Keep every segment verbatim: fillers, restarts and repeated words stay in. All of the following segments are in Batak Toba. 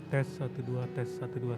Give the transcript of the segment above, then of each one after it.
Tes satu dua, tes satu dua.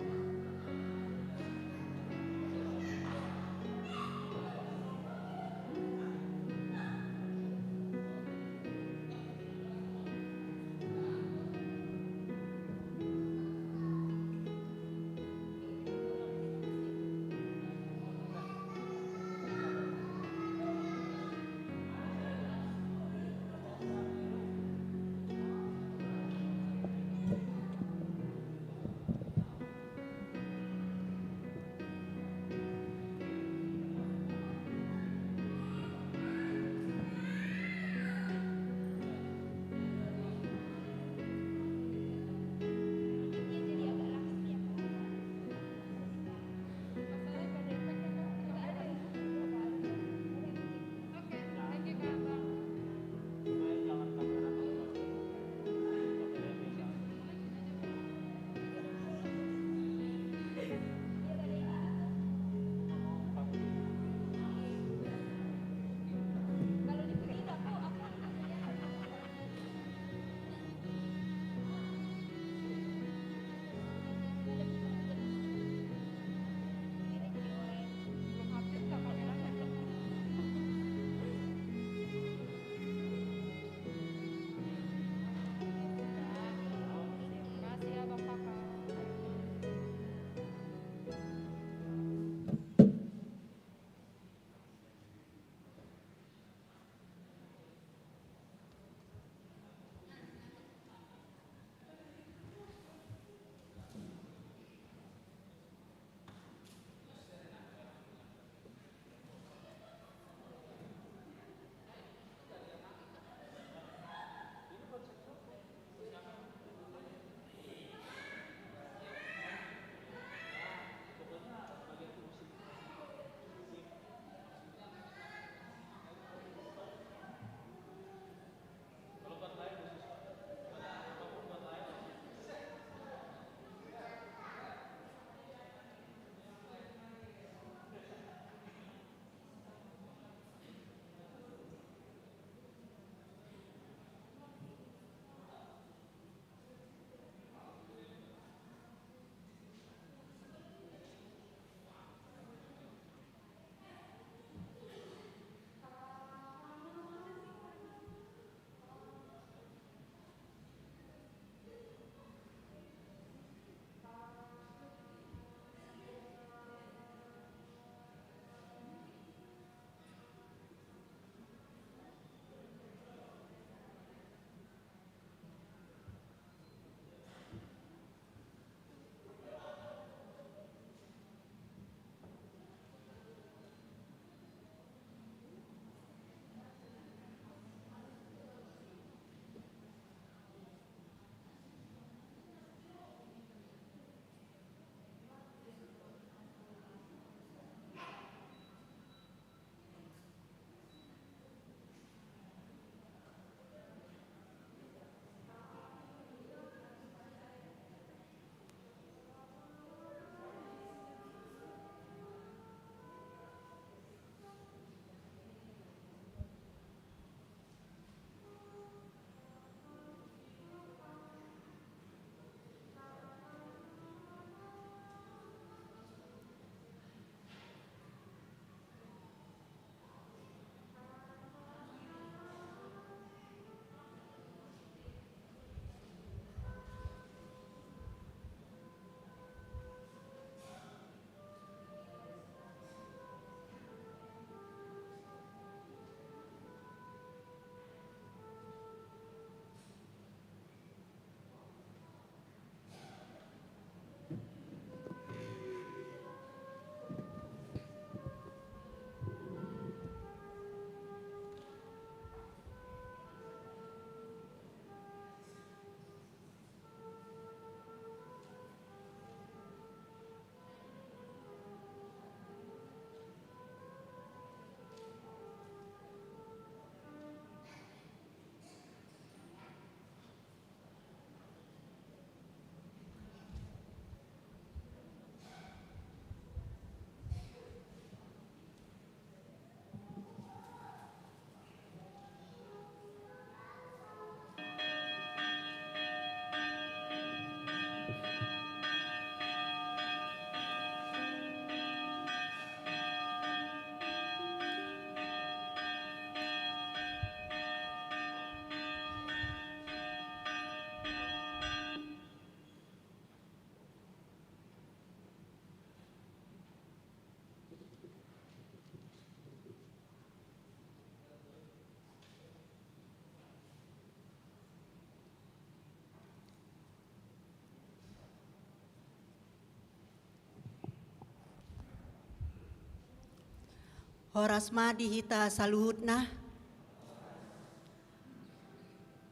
Horas ma di hita saluhutna.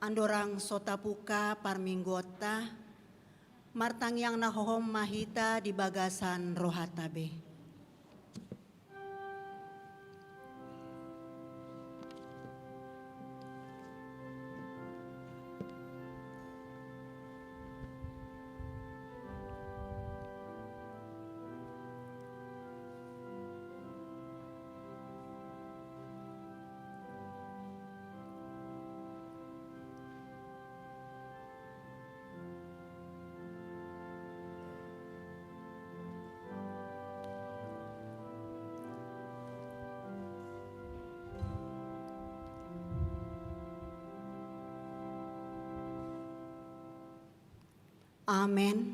Andorang so tapungka parmingguonta, martangiang na hohom ma hita di bagasan rohanta be. Amen.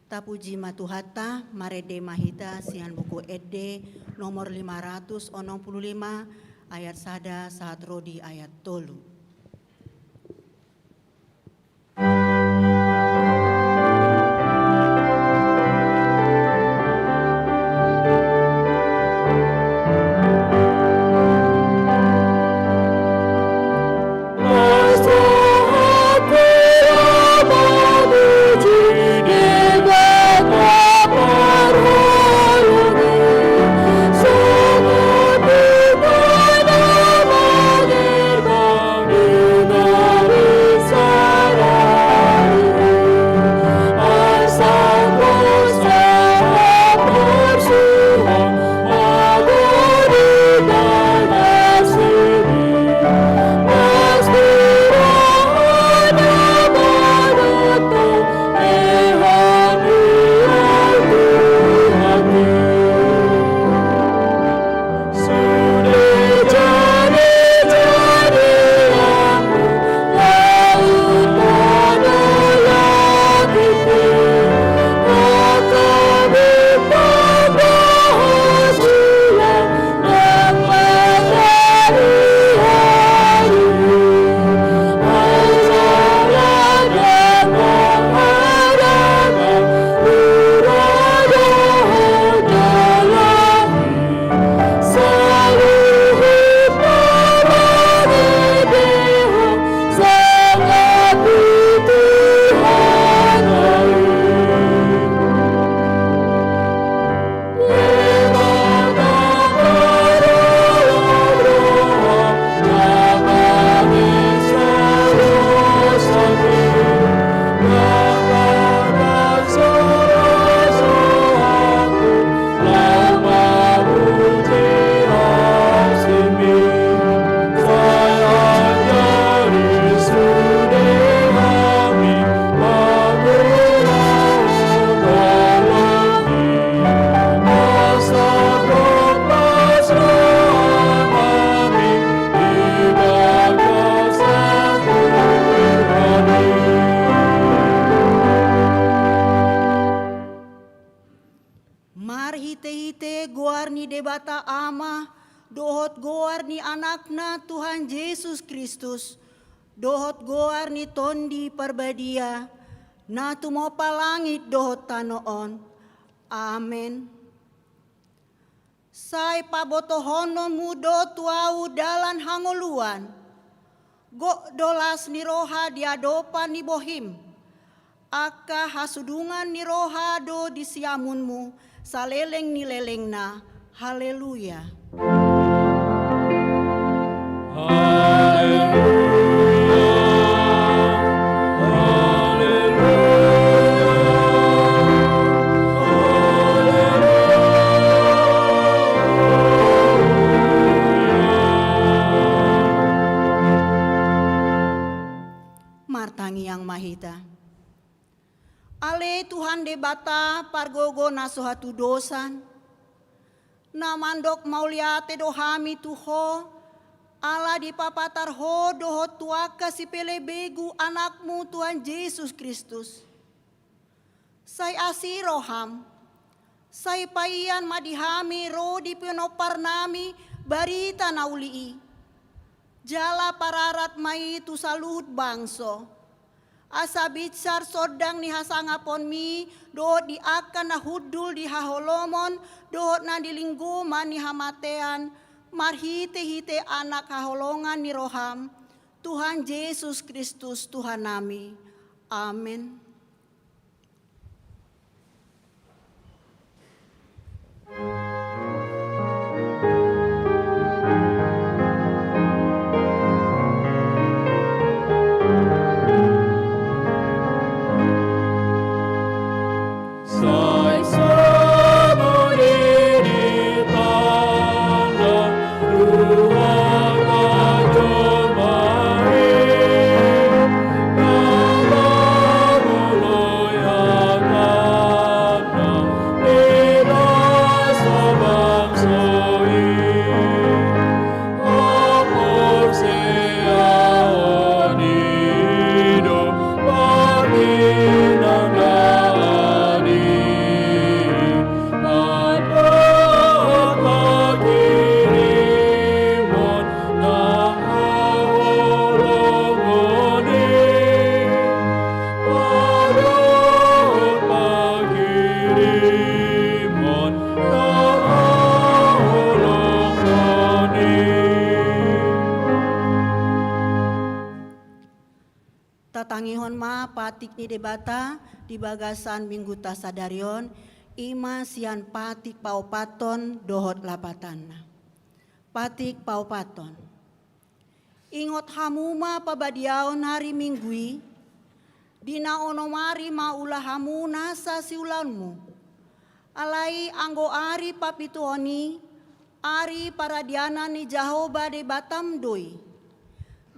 Tapuji ma Tuhanta, marende ma hita sian Buku Ende nomor lima ratus onom pulu lima, ayat sada sahat ro di ayat tolu. Marhitehite goar ni Debata Ama, dohot goar ni Anakna Tuhan Jesus Kristus, dohot goar ni Tondi Parbadia, na tumompa langit dohot tano on. Amen. Sai pabotohononmu do tu ahu dalan hangoluan. Gok do las ni roha di adopan ni bohim. Angka hasudungan ni roha do di siamunmu saleleng ni lelengna. Haleluya. Haleluya. Haleluya. Martangiang ma hita. Ale Tuhan Debata, pargogo na so hatudosan, na mandok mauliate do hami tu Ho, ala dipapatar Ho dohot tu angka sipelebegu Anakmu Tuhan Jesus Kristus. Sai asi roham, sai paian ma di hami ro di pinomparnami barita na uli i. Jala pararat ma i tu saluhut bangso. Asa binsar sondang ni hasangaponMi dohot di angka na hundul di haholomon dohot na di linggoman ni hamatean, marhitehite Anak haholongan ni rohaM, Tuhan Jesus Kristus Tuhannami. Amen. Tatangihon ma patik ni Debata di bagasan mingguta sadari on, i ma sian patik paopathon dohot lapatanna. Patik paopathon. Ingot hamu ma pabadiaon ari Minggu i, di na onom ari ma ula hamu nasa siulaonmu. Alai anggo ari papituhon i, ari paradianan ni Jahowa Debatam do i.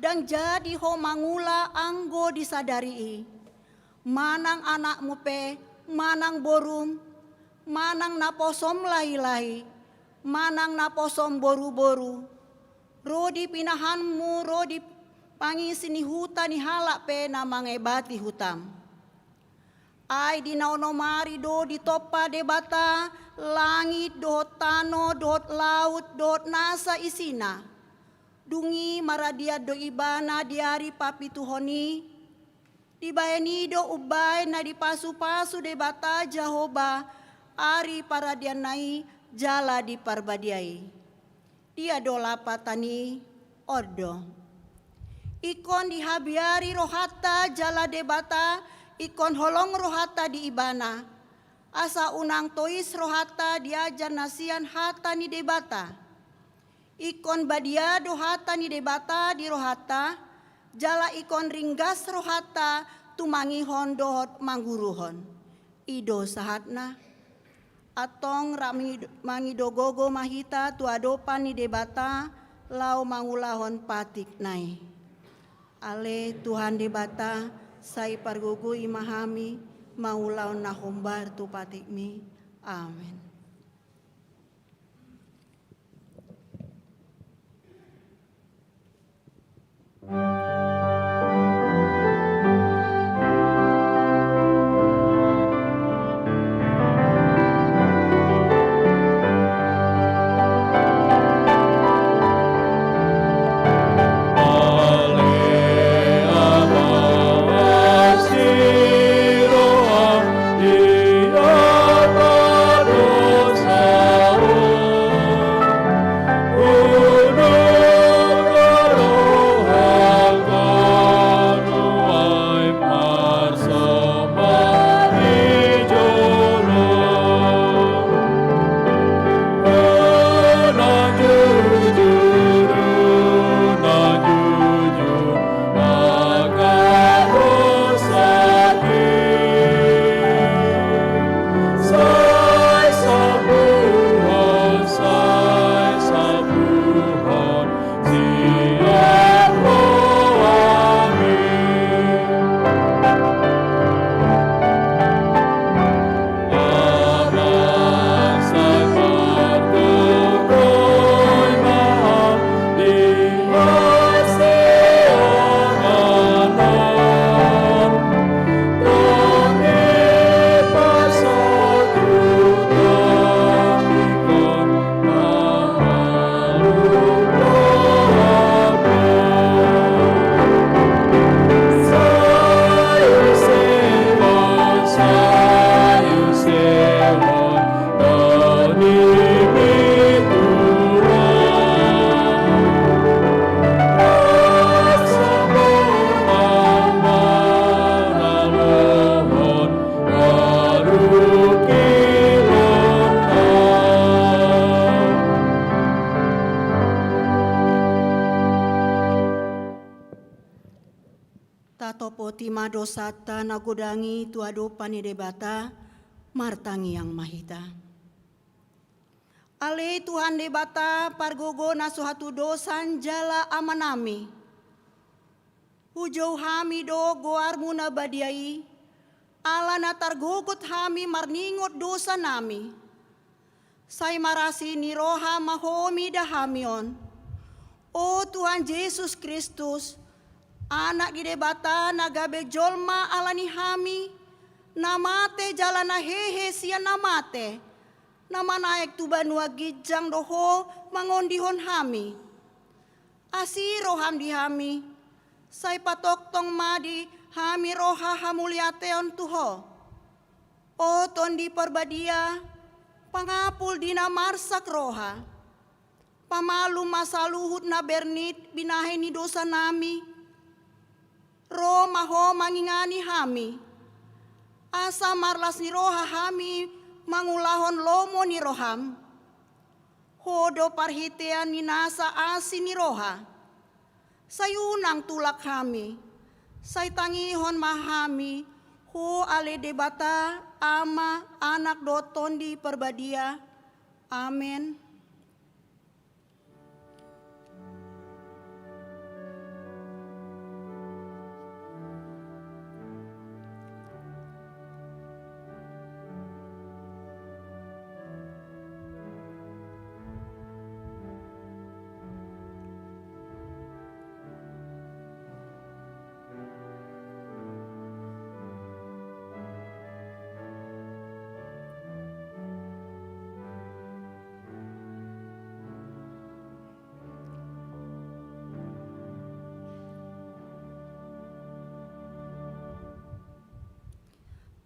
Ndang jadi ho mangula anggo di sadari i, manang anakmu pe, manang borum, manang naposom lahilahi, manang naposom boruboru, ro di pinahanmu, ro di pangisi ni huta ni halak pe na mangebati hutam. Ai di na onom ari do ditompa Debata langit dohot tano dohot laut dohot nasa isina. Dung i maradian do Ibana di ari papituhon i, dibahen i do umbahen na dipasupasu Debata Jahowa ari paradianna i jala di parbadia i. Dia do lapatan i? On do. Ingkon dihabiari rohanta jala Debata ingkon holong rohanta di Ibana, asa unang tois rohanta di ajar na sian hata ni Debata. Ingkon badia do hata ni Debata di rohanta, jala ingkon ringgas rohanta tumangihon dohot manguruhon. I do sahatna. Antong rap mangi-, mangido gogo ma hita tu adopan ni Debata, laho mangulahon patikna i. Ale Tuhan Debata, sai pargogoi ma hami mangulahon na hombar tu patikmi. Amen. Topoti ma dosanta na godang i tu adopan ni Debata, martangiang ma hita. Ale Tuhan Debata, pargogo na so hatudosan jala Amanami. Hujou hami do goarmu na badia i, ala na targogot hami marningot dosanami. Sai marasi ni roha ma Ho mida hami on. O Tuhan Jesus Kristus, Anak ni Debata na gabe jolma ala ni hami, na mate jala na hehe sian na mate, na manaek tu banua ginjang do Ho mangondihon hami. Asi roham di hami, sai patongtong ma di hami roha hamuliateon tu Ho. O Tondi Parbadia, pangapul di na marsak roha. Pamalum ma saluhut na bernit binahen ni dosanami. Ro ma Ho mangingani hami. Asa marlas ni roha hami mangulahon lomo ni roham. Ho do parhitean ni nasa asi ni roha. Sai unang tulak hami. Sai tangihon ma hami. Ho ale Debata, Ama, Anak dohot Tondi Parbadia. Amen.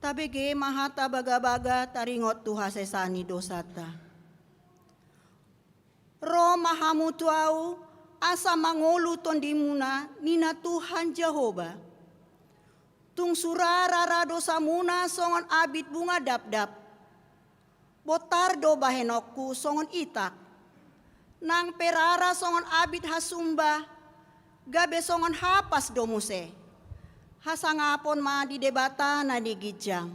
Tabege ma hata bagabaga taringot tu hasesaan ni dosanta. Ro ma hamu tu Ahu, asa mangolu tondimuna, ninna Tuhan Jahowa. Tung sura ra dosamuna songon abit bunga dapdap. Bontar do bahenonku songon itak. Nang pe rara songon abit hasumba, gabe songon hapas do muse. Hasangapon ma di Debata na di ginjang.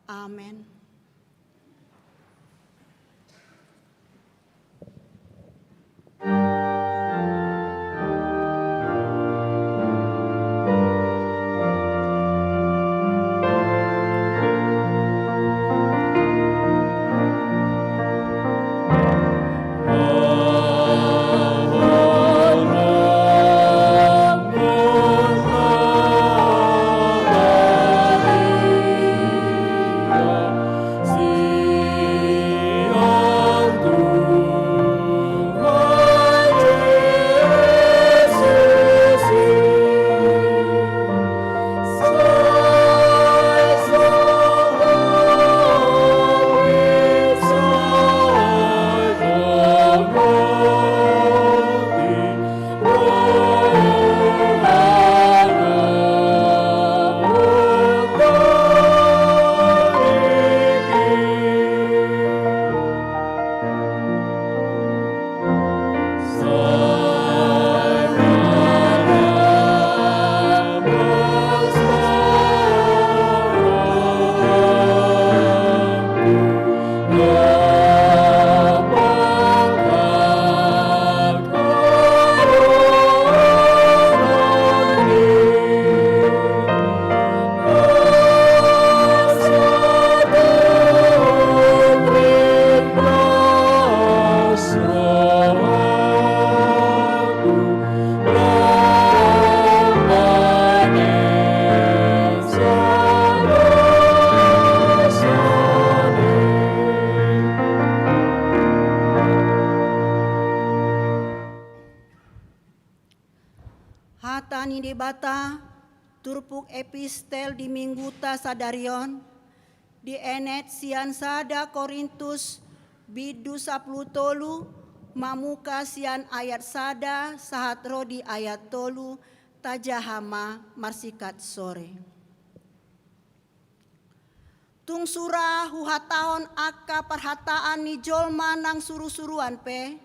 Amen. Hata ni Debata, turpuk epistel di mingguta sadari on, dienet sian sada Korintus bindu sampulu tolu, mamuka sian ayat sada sahat ro di ayat tolu, tajaha ma marsikat sore. Tung sura huhatahon angka parhataan ni jolma nang surusuruan pe,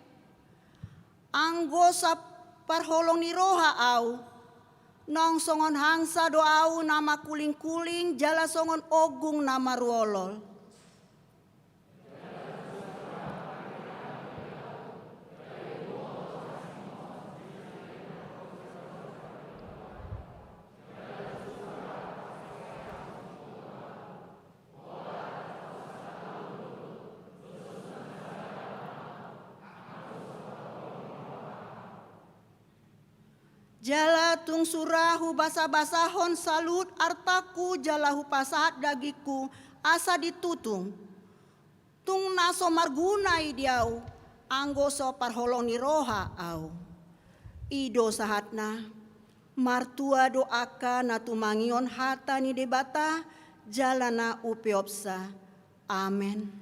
anggo saparholong ni roha ahu, Naung songon hangsa do ahu na mangkuling-kuling jala songon ogung na maruolol. Jala tung sura hubasa-basahon saluhut artangku jala hupasahat dagingku asa ditutung. Tung na so marguna i di ahu, anggo so parholong ni roha ahu. I do sahatna, martua do angka na tumangihon hata ni Debata, jala na upeopsa. Amen.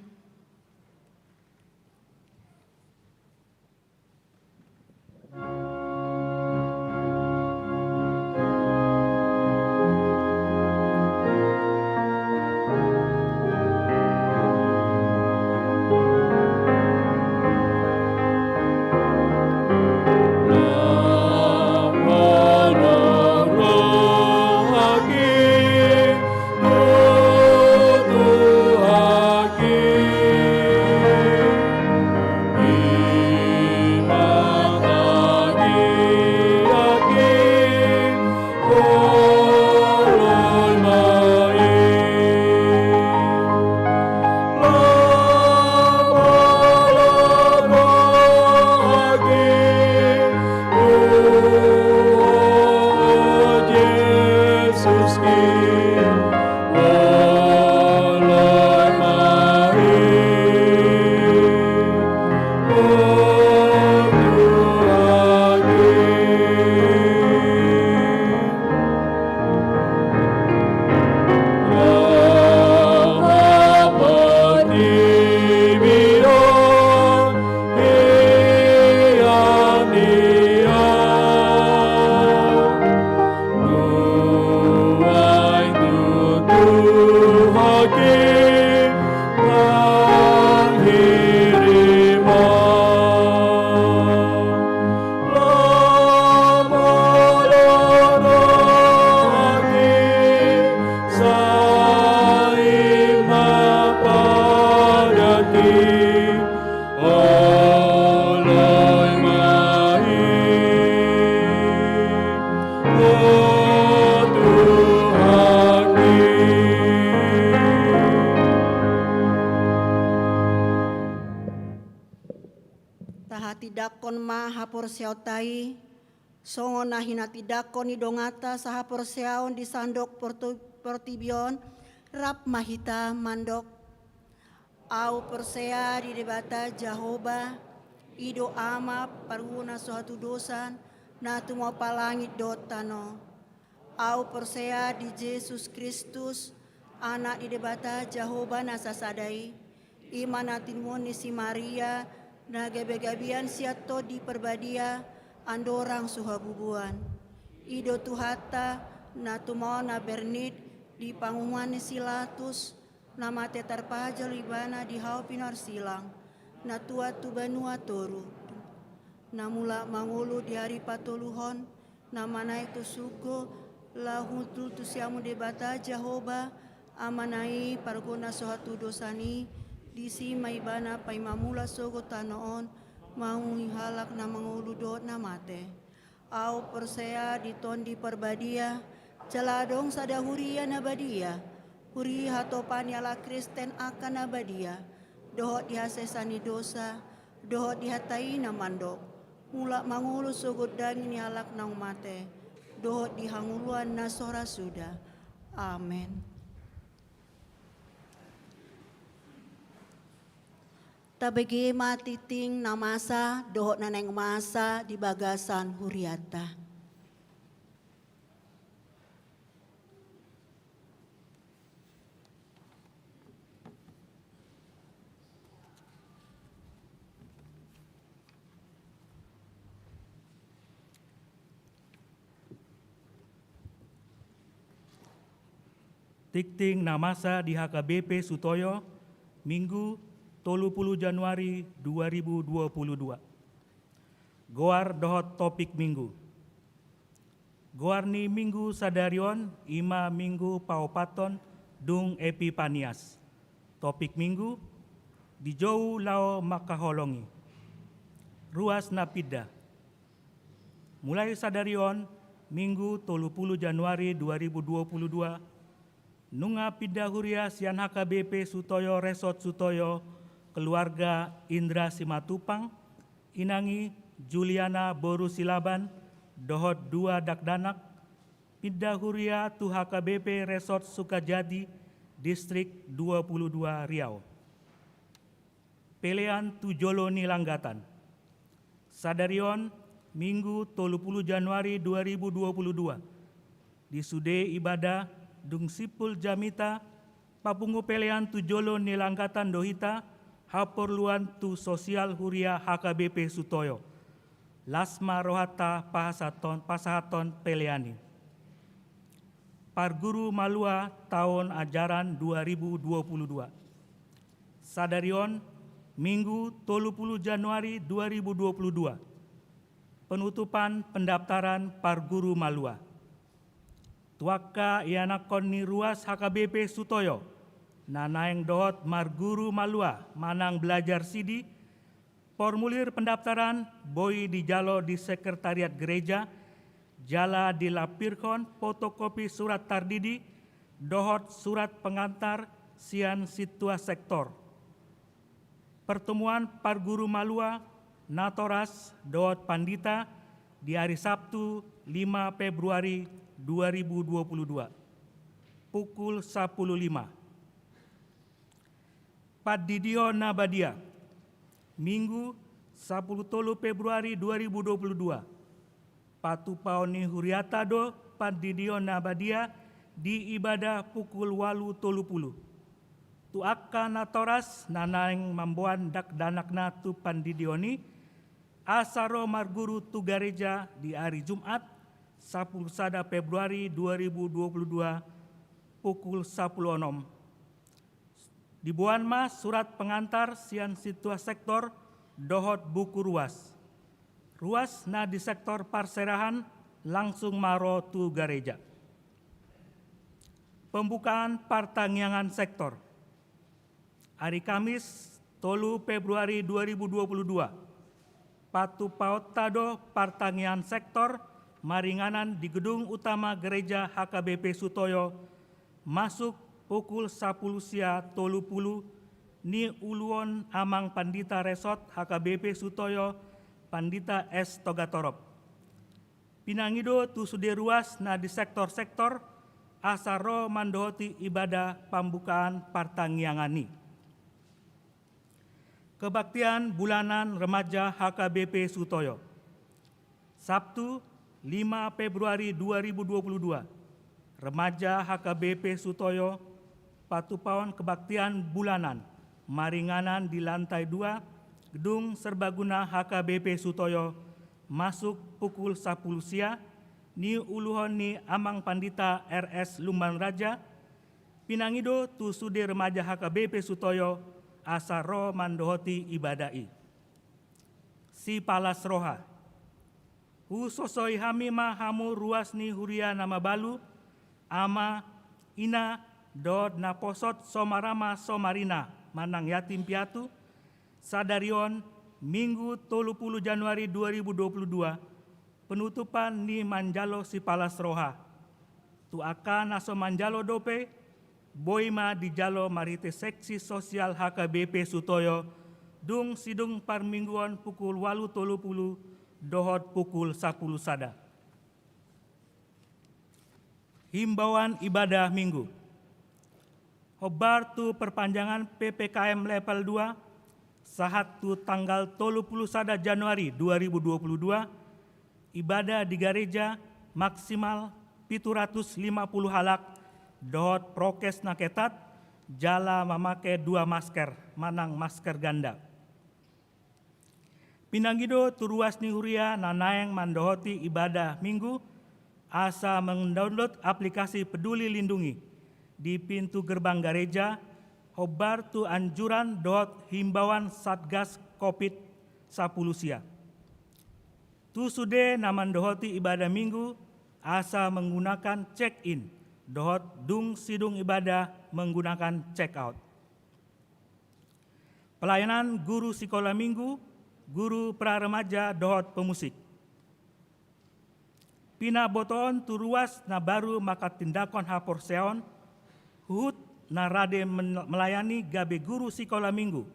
Tahatindangkon ma haporseaonta i, songon na hinatindangkon ni donganta sahaporseaon di sandok portu-, portibi on, rap ma hita mandok. Ahu porsea di Debata Jahowa, i do Ama parguna so hatudosan, na tumompa langit dohot tano. Ahu porsea di Jesus Kristus, Anak ni Debata Jahowa na sasada i, i ma na tinumon ni si Maria, na gabe-gabean sian Tondi Parbadia, andorang so habubuan. I do Tuhanta, na tumaon na bernit di panguhuman ni si Latus, na mate tarpajal ibana di hau pinorsilang, na tuat tu banua toru, na mulak mangolu di ari patoluhon, na manaek tu surgo, laho hundul tu siamun Debata Jahowa, Amana i parguna so hatudosan i, disi ma ibana paima mulak sogot tano on, manguhui halak na mangolu dohot na mate. Ahu porsea di Tondi Parbadia, jala adong sada huria na badia, huria hatopan ni halak Kristen angka na badia, dohot di hasesaan ni dosa, dohot di hata i na mandok, mulak mangolu sogot daging ni halak naung mate, dohot di hangoluan na so ra suda. Amen. Tabege ma tingting na masa dohot na naeng masa di bagasan hurianta. Tingting na masa di H K B P Sutoyo, Minggu, tolu pulu Januari dua ribu dua pulu dua. Goar dohot topik Minggu. Goar ni Minggu sadari on i ma Minggu paopathon dung Epipanias. Topik Minggu: Dijou laho mangkaholongi. Ruas na pinda. Mulai sadari on, Minggu tolu pulu Januari dua ribu dua pulu dua, nunga pinda huria sian H K B P Sutoyo Resort Sutoyo, keluarga Indra Simatupang, inang i Juliana boru Silaban, dohot dua dakdanak, pinda huria tu H K B P Resort Sukajadi, Distrik dua pulu dua, Riau. Pelean tu jolo ni langgatan. Sadari on, Minggu tolu pulu Januari dua ribu dua pulu dua, di sude ibadah dung simpul jamita, papungu pelean tu jolo ni langgatan do hita, haporluan tu sosial huria H K B P Sutoyo. Las ma rohanta pasahathon, pasahathon pelean i. Parguru Malua taon ajaran dua ribu dua pulu dua. Sadari on, Minggu tolu pulu Januari dua ribu dua pulu dua. Penutupan pendaftaran parguru Malua. Tu angka ianakhon ni ruas H K B P Sutoyo na naeng dohot marguru Malua manang belajar sidi, formulir pendaftaran boi dijalo di sekretariat gereja, jala dilampirhon fotokopi surat tardidi dohot surat pengantar sian sintua sektor. Pertemuan parguru Malua, natoras dohot pandita di ari Sabtu lima Februari dua ribu dua pulu dua, pukul sapuluh lima. Pandidion na badia. Minggu sapuluh tolu Februari dua ribu dua pulu dua. Patupaon ni huriata do pandidion na badia di ibadah pukul ualu tolu pulu. Tu angka natoras na naeng mamboan dakdanakna tu pandidion i, asa ro marguru tu gareja di ari Jumat, sapuluh sada Februari dua ribu dua pulu dua, pukul sapuluh onom. Diboan ma surat pengantar sian sintua sektor dohot buku ruas. Ruas na di sektor parserahan langsung ma ro tu gareja. Pembukaan partangiangan sektor. Ari Kamis, tolu Februari dua ribu dua pulu dua. Patupaonta do partangiangan sektor maringanan di gedung utama gereja H K B P Sutoyo, masuk pukul sapuluh sia tolu pulu, niuluhon Amang Pandita Resort H K B P Sutoyo, Pandita S Togatorop. Pinangido tu sude ruas na di sektor-sektor, asa ro mandohoti ibadah pambukaan partangiangan i. Kebaktian bulanan remaja H K B P Sutoyo. Sabtu, lima Februari dua ribu dua puluh dua. Remaja H K B P Sutoyo patupaon kebaktian bulanan maringanan di lantai dua gedung serbaguna H K B P Sutoyo, masuk pukul sapuluh sia, niuluhon ni Amang Pandita R S Lumban Raja. Pinangido tu sude remaja H K B P Sutoyo asa ro mandohoti ibadah i. Sipalas roha. Husosoi hami ma hamu ruas ni huria na mabalu, ama, ina, dohot naposo somarama somarina manang yatim piatu, sadari on, Minggu tolu pulu Januari dua ribu dua puluh dua, penutupan ni manjalo sipalas roha. Tu angka na so manjalo dope, boi ma dijalo marhite seksi sosial H K B P Sutoyo, dung sidung parmingguon pukul ualu tolu pulu dohot pukul sapuluh sada. Himbauan ibadah Minggu. Hombar tu perpanjangan P P K M level dua, sahat tu tanggal tolu pulu sada Januari dua ribu dua puluh dua, ibadah di gareja maksimal pitu ratus lima pulu halak, dohot prokes na ketat, jala mamake dua masker, manang masker ganda. Pinangido tu ruas ni huria na naeng mandohoti ibadah Minggu, asa mendownload aplikasi Peduli Lindungi di pintu gerbang gareja, hombar tu anjuran dohot himbauan Satgas Covid sapuluh sia. Tu sude na mandohoti ibadah Minggu, asa menggunakan check in dohot dung sidung ibadah menggunakan check out. Pelayanan guru sikola minggu, guru pra remaja dohot pemusik. Pinabotoon tu ruas na baru mangkatindangkon haporseaon, huhut na rade men-, melayani gabe guru sikola minggu,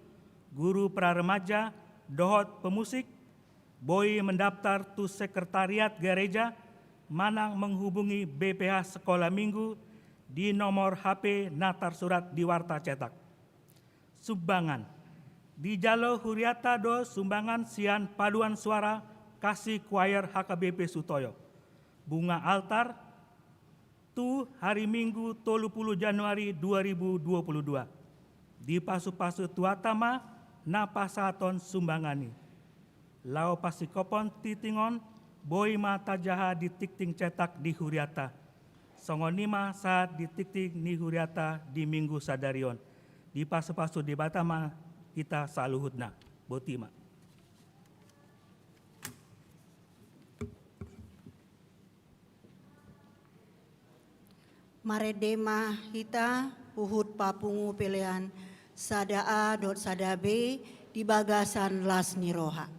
guru pra remaja dohot pemusik, boi mendaftar tu sekretariat gareja manang menghubungi B P H sekolah minggu di nomor H P na tarsurat di warta cetak. Sumbangan. Dijalo huriata do sumbangan sian paduan suara Kasih Choir H K B P Sutoyo. Bunga altar tu hari Minggu tolu pulu Januari dua ribu dua pulu dua. Dipasupasu Tuhanta ma na pasahathon sumbangan i. Laho pasingkophon tingting on, boi ma tajaha di tingting cetak di huriata. Songon i ma sahat di tingting ni huriata di Minggu sadari on. Dipasupasu Debata ma hita saluhutna. Boti ma. Marende ma hita huhut papungu pelean sada A dohot sada B di bagasan las ni roha.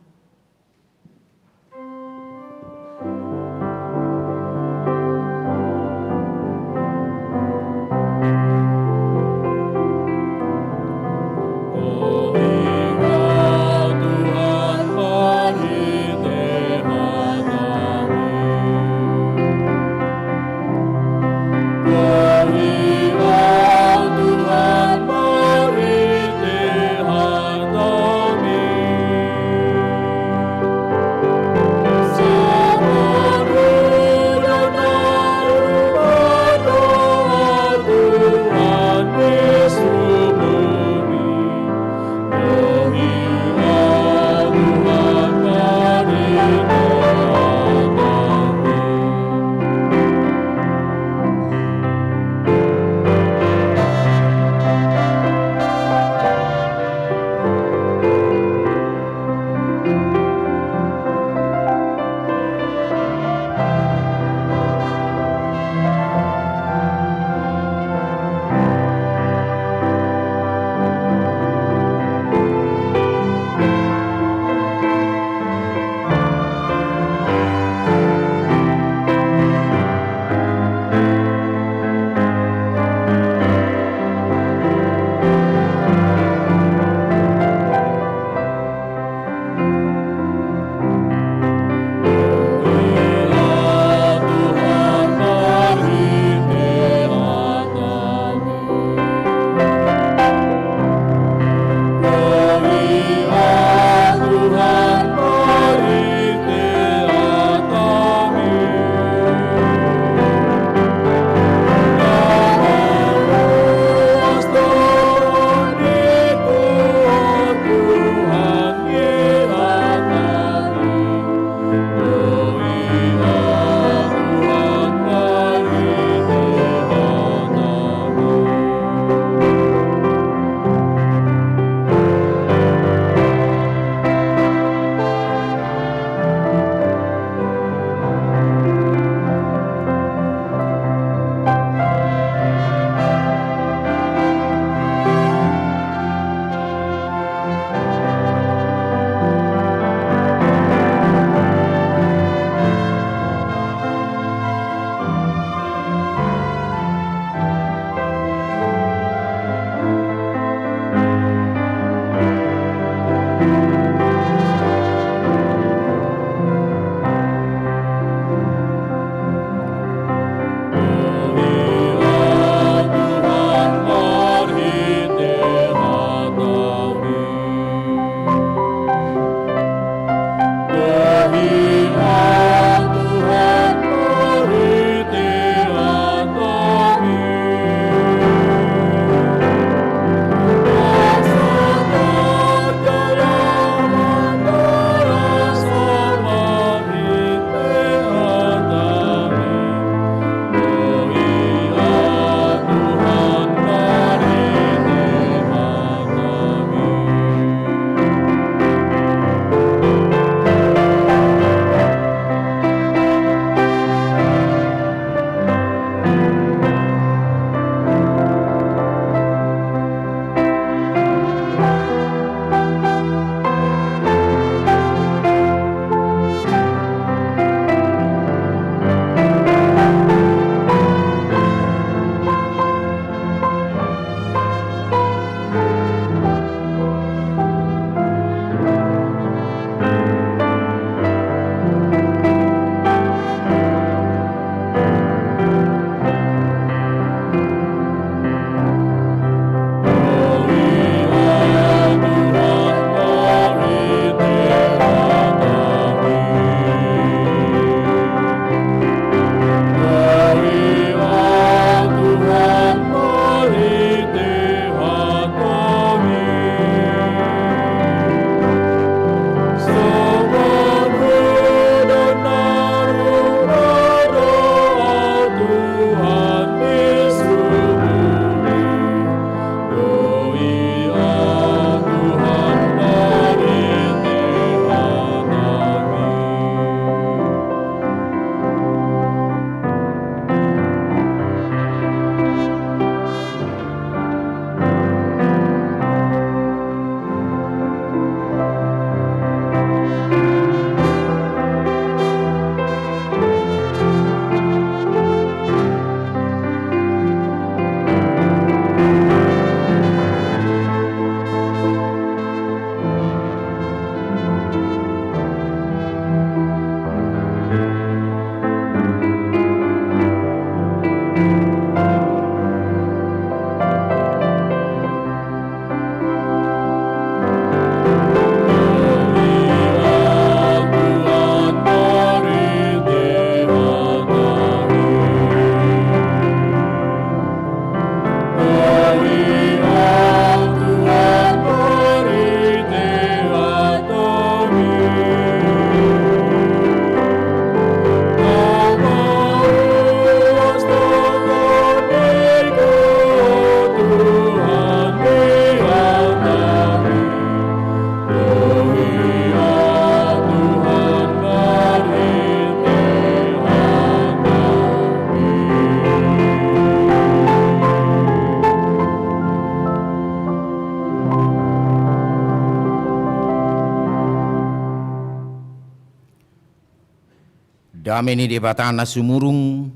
Dame ni Debata na sumurung,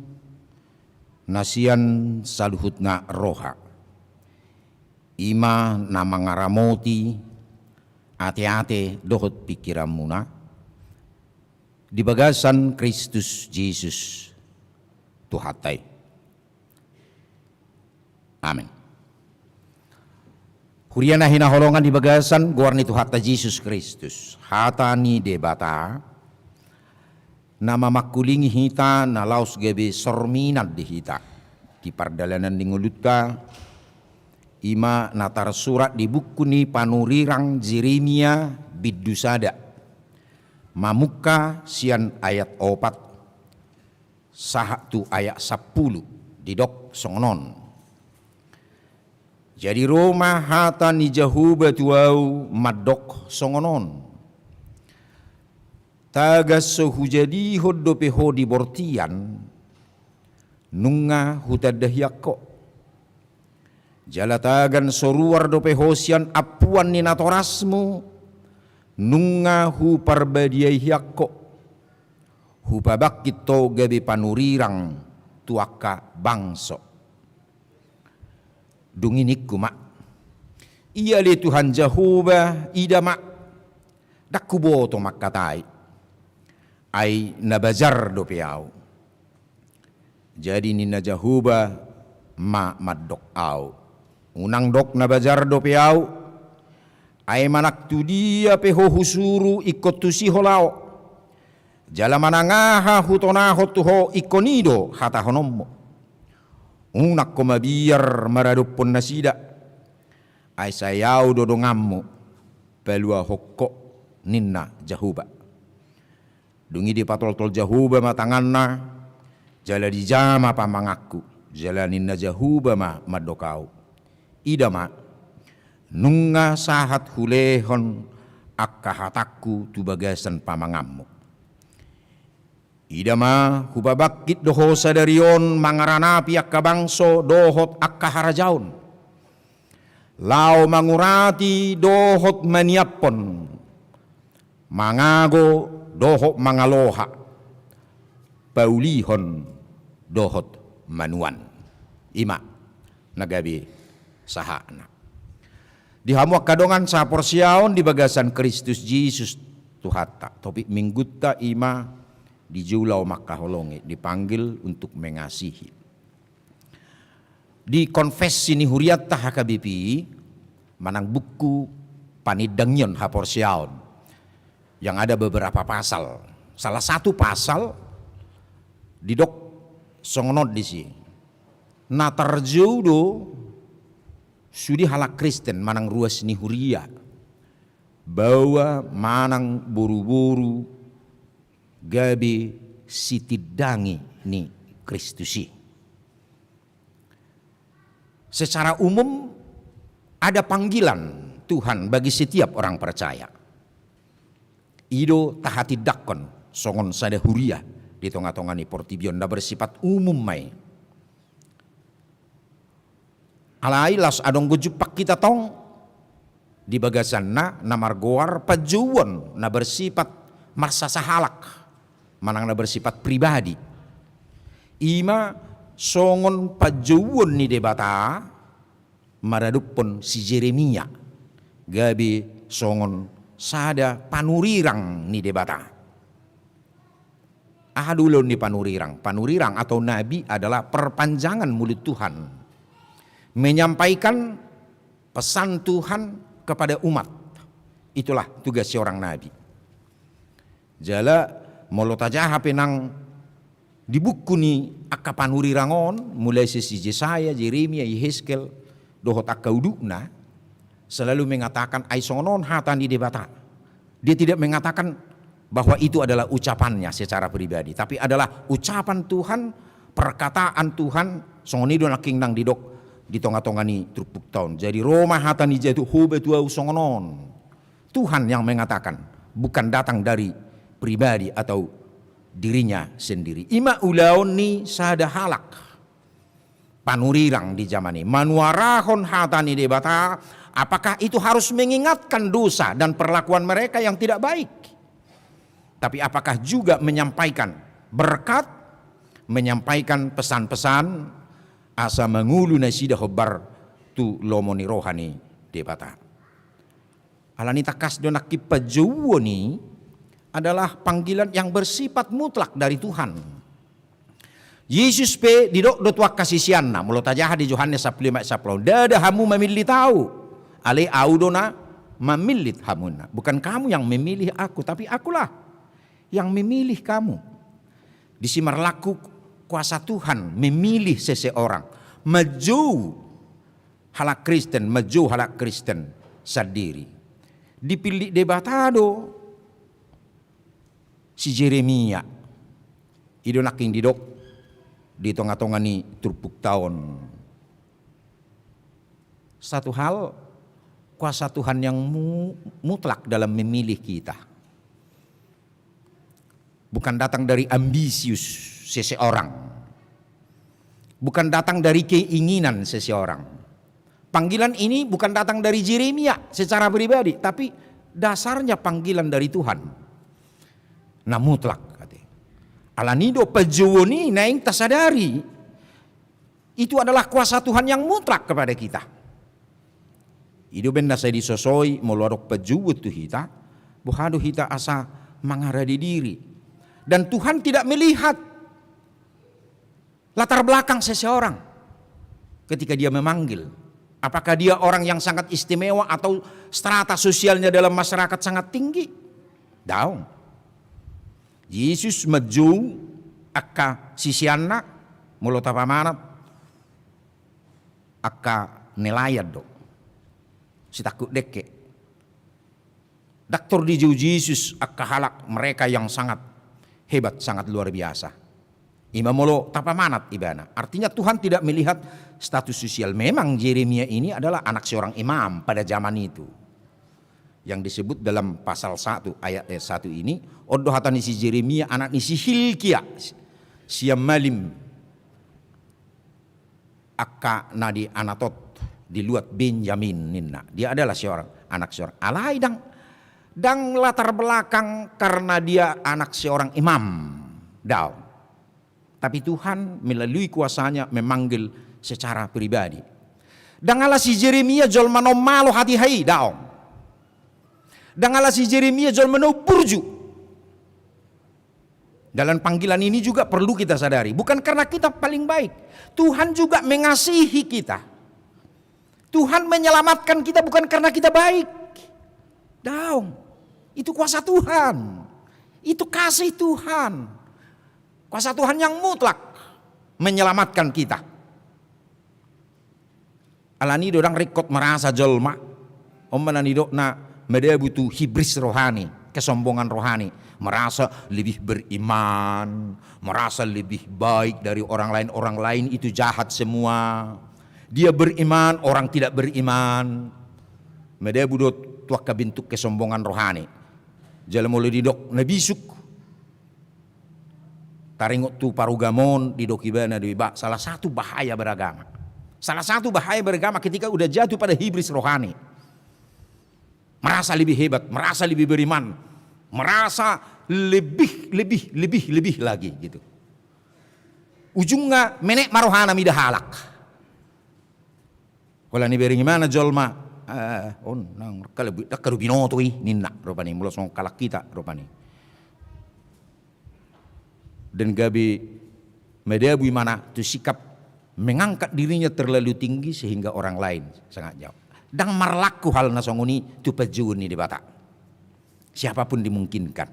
na sian saluhutna roha, i ma na mangaramoti ateate dohot pingkiranmuna di bagasan Kristus Jesus Tuhanta i. Amen. Huria na hinaholongan di bagasan goar ni Tuhanta Jesus Kristus, hata ni Debata na mamangkulingi hita, na laos gabe sorminan di hita di pardalanan ni ngolunta, i ma na tarsurat di buku ni panurirang Jeremia bindu sada, mamungka sian ayat opat sahat tu ayat sampulu. Didok songon on: Jadi ro ma hata ni Jahowa tu ahu mandok songon on: Tagan so hujadihon dope ho di bortian, nunga hutanda hian ho. Jala tagan so ruar dope ho sian ampuan ni natorasmu, nunga huparbadiai hian ho. Hupabangkit ho gabe panurirang tu angka bangso. Dung i ningku ma: Ia ale Tuhan Jahowa, ida ma, ndang huboto mangkatai, ai na bajar dope ahu. Jadi ninna Jahowa ma mandok ahu: Unang dok na bajar dope ahu, ai manang tu dia pe ho husuru ingkon tusi ho laho, jala manang aha hutonahon tu ho ingkon i do hatahononmu. Unang ho mabiar maradophon nasida, ai sai ahu do donganmu paluahon ho, ninna Jahowa. Dung i dipatoltol Jahowa ma tanganna, jala dijama pamanganku, jala ninna Jahowa ma mandok ahu: Ida ma, nunga sahat hulehon angka hatangku tu bagasan pamanganmu. Ida ma, hupabangkit do ho sadari on mangaranapi angka bangso dohot angka harajaon, laho mangurati dohot maniaphon, mangago dohot mangaloha, paulihon dohot manuan. I ma na gabe sahatna. Di hamu angka dongan saporseaon di bagasan Kristus Jesus Tuhanta, topik minggunta i ma di jolo mangkaholongi, dipanggil untuk mengasihi. Di Konfessi ni Hurianta H K B P manang buku Panindangion Haporseaon, yang ada beberapa pasal. Salah satu pasal didok songon on disi: Na tarjou do sude halak Kristen manang ruas ni huria, baoa manang boruboru, gabe sitindangi ni Kristus i. Secara umum, ada panggilan Tuhan bagi setiap orang percaya. I do tahatindangkon songon sada huria di tongatonga ni portibi on, na bersifat umum ma i. Alai laos adong do jumpang hita tong di bagasanna na margoar panjouon na bersifat marsasahalak manang na bersifat pribadi. I ma songon panjouon ni Debata maradophon si Jeremia, gabe songon sada panurirang ni Debata. Aha do ulaon ni panurirang? Panurirang atau nabi adalah perpanjangan mulut Tuhan, menyampaikan pesan Tuhan kepada umat. Itulah tugas seorang nabi. Jala molo tajaha pe nang di buku ni angka panurirang on, mulai sian si Jesaya, Jeremia, Yehezkiel, dohot angka udutna, selalu mengatakan, "Ai songon on hata ni Debata." Dia tidak mengatakan bahwa itu adalah ucapannya secara pribadi, tapi adalah ucapan Tuhan, perkataan Tuhan. Songon i do nangkin nang didok di tongatonga ni turpukta on. Jadi ro ma hata ni Jahowa tu ahu songon on. Tuhan yang mengatakan, bukan datang dari pribadi atau dirinya sendiri. I ma ulaon ni sada halak panurirang di jaman i, manuarahon hata ni Debata. Apakah itu harus mengingatkan dosa dan perlakuan mereka yang tidak baik? Tapi apakah juga menyampaikan berkat, menyampaikan pesan-pesan, asa mangolu nasida hombar tu lomo ni roha ni Debata. Alani tangkas do nangkin panjouon i adalah panggilan yang bersifat mutlak dari Tuhan. Jesus pe didok do tu angka siseanna, molo tajaha di Johannes sampulu lima ayat sampulu onom, ndada hamu mamillit Ahu, alai Ahu do na mamillit hamu, ninna. Bukan kamu yang memilih Aku, tapi Akulah yang memilih kamu. Disi marlaku kuasa Tuhan memilih seseorang, manjou halak Kristen, manjou halak Kristen sandiri. Dipillit Debata do si Jeremia. I do nangkin didok di tonga-tonga ni turpukta on. Satu hal, kuasa Tuhan yang mu-, mutlak dalam memilih kita. Bukan datang dari ambisius seseorang. Bukan datang dari keinginan seseorang. Panggilan ini bukan datang dari Jeremia secara pribadi, tapi dasarnya panggilan dari Tuhan. Na mutlak, kate. Alani do panjouon i naeng tasadari. Itu adalah kuasa Tuhan yang mutlak kepada kita. I do umbahen na sai disosoi, molo adong panjouon tu hita, boha do hita asa mangarade diri. Dan Tuhan tidak melihat latar belakang seseorang ketika Dia memanggil. Apakah dia orang yang sangat istimewa atau strata sosialnya dalam masyarakat sangat tinggi? Daong. Jesus manjou angka siseanna, molo tapamanat, angka nelayan do, sitangkup dengke. Ndang tor dijou Jesus angka halak, mereka yang sangat hebat, sangat luar biasa. I ma molo tapamanat ibana. Artinya, Tuhan tidak melihat status sosial. Memang Jeremia ini adalah anak seorang imam pada zaman itu. Yang disebut dalam pasal satu ayat, eh, satu ini, on do hata ni si Jeremia, anak ni si Hilkia, sian Malim, angka na di Anatot, di luat Benjamin, ninna. Dia adalah seorang, anak seorang. Alai ndang, ndang latar belakang karena dia anak seorang imam. Daong. Tapi Tuhan melalui kuasa-Nya memanggil secara pribadi. Ndang ala si Jeremia jolma na ummalo hatiha i, daong. Ndang ala si Jeremia jolma na umburju. Dalam panggilan ini juga perlu kita sadari, bukan karena kita paling baik. Tuhan juga mengasihi kita. Tuhan menyelamatkan kita bukan karena kita baik. Daong. Itu kuasa Tuhan. Itu kasih Tuhan. Kuasa Tuhan yang mutlak menyelamatkan kita. Alani do ndang ringkot merasa jolma. On ma na nidokna madabu tu hibris rohani, kesombongan rohani. Merasa lebih beriman, merasa lebih baik dari orang lain. Orang lain itu jahat semua. Dia beriman, orang tidak beriman. Madabu do tu angka bentuk kesombongan rohani. Jala molo didok na bisuk, taringot tu parugama on, didok ibana do i, bah, salah satu bahaya beragama. Salah satu bahaya beragama ketika udah jatuh pada hibris rohani. Merasa lebih hebat, merasa lebih beriman, merasa lebih, lebih, lebih, lebih lagi gitu. Ujungna menek ma rohana mida halak. Holan dibereng ibana jolma, eh, on, nang, kalo bi-, kalo binoto i, ninna, rupani, molo songon halak hita, rupani. Dan gabe madabu ibana tu sikap mengangkat dirinya terlalu tinggi sehingga orang lain sangat jauh. Ndang marlaku hal na songon i tu panjouon ni Debata. Siapapun dimungkinkan.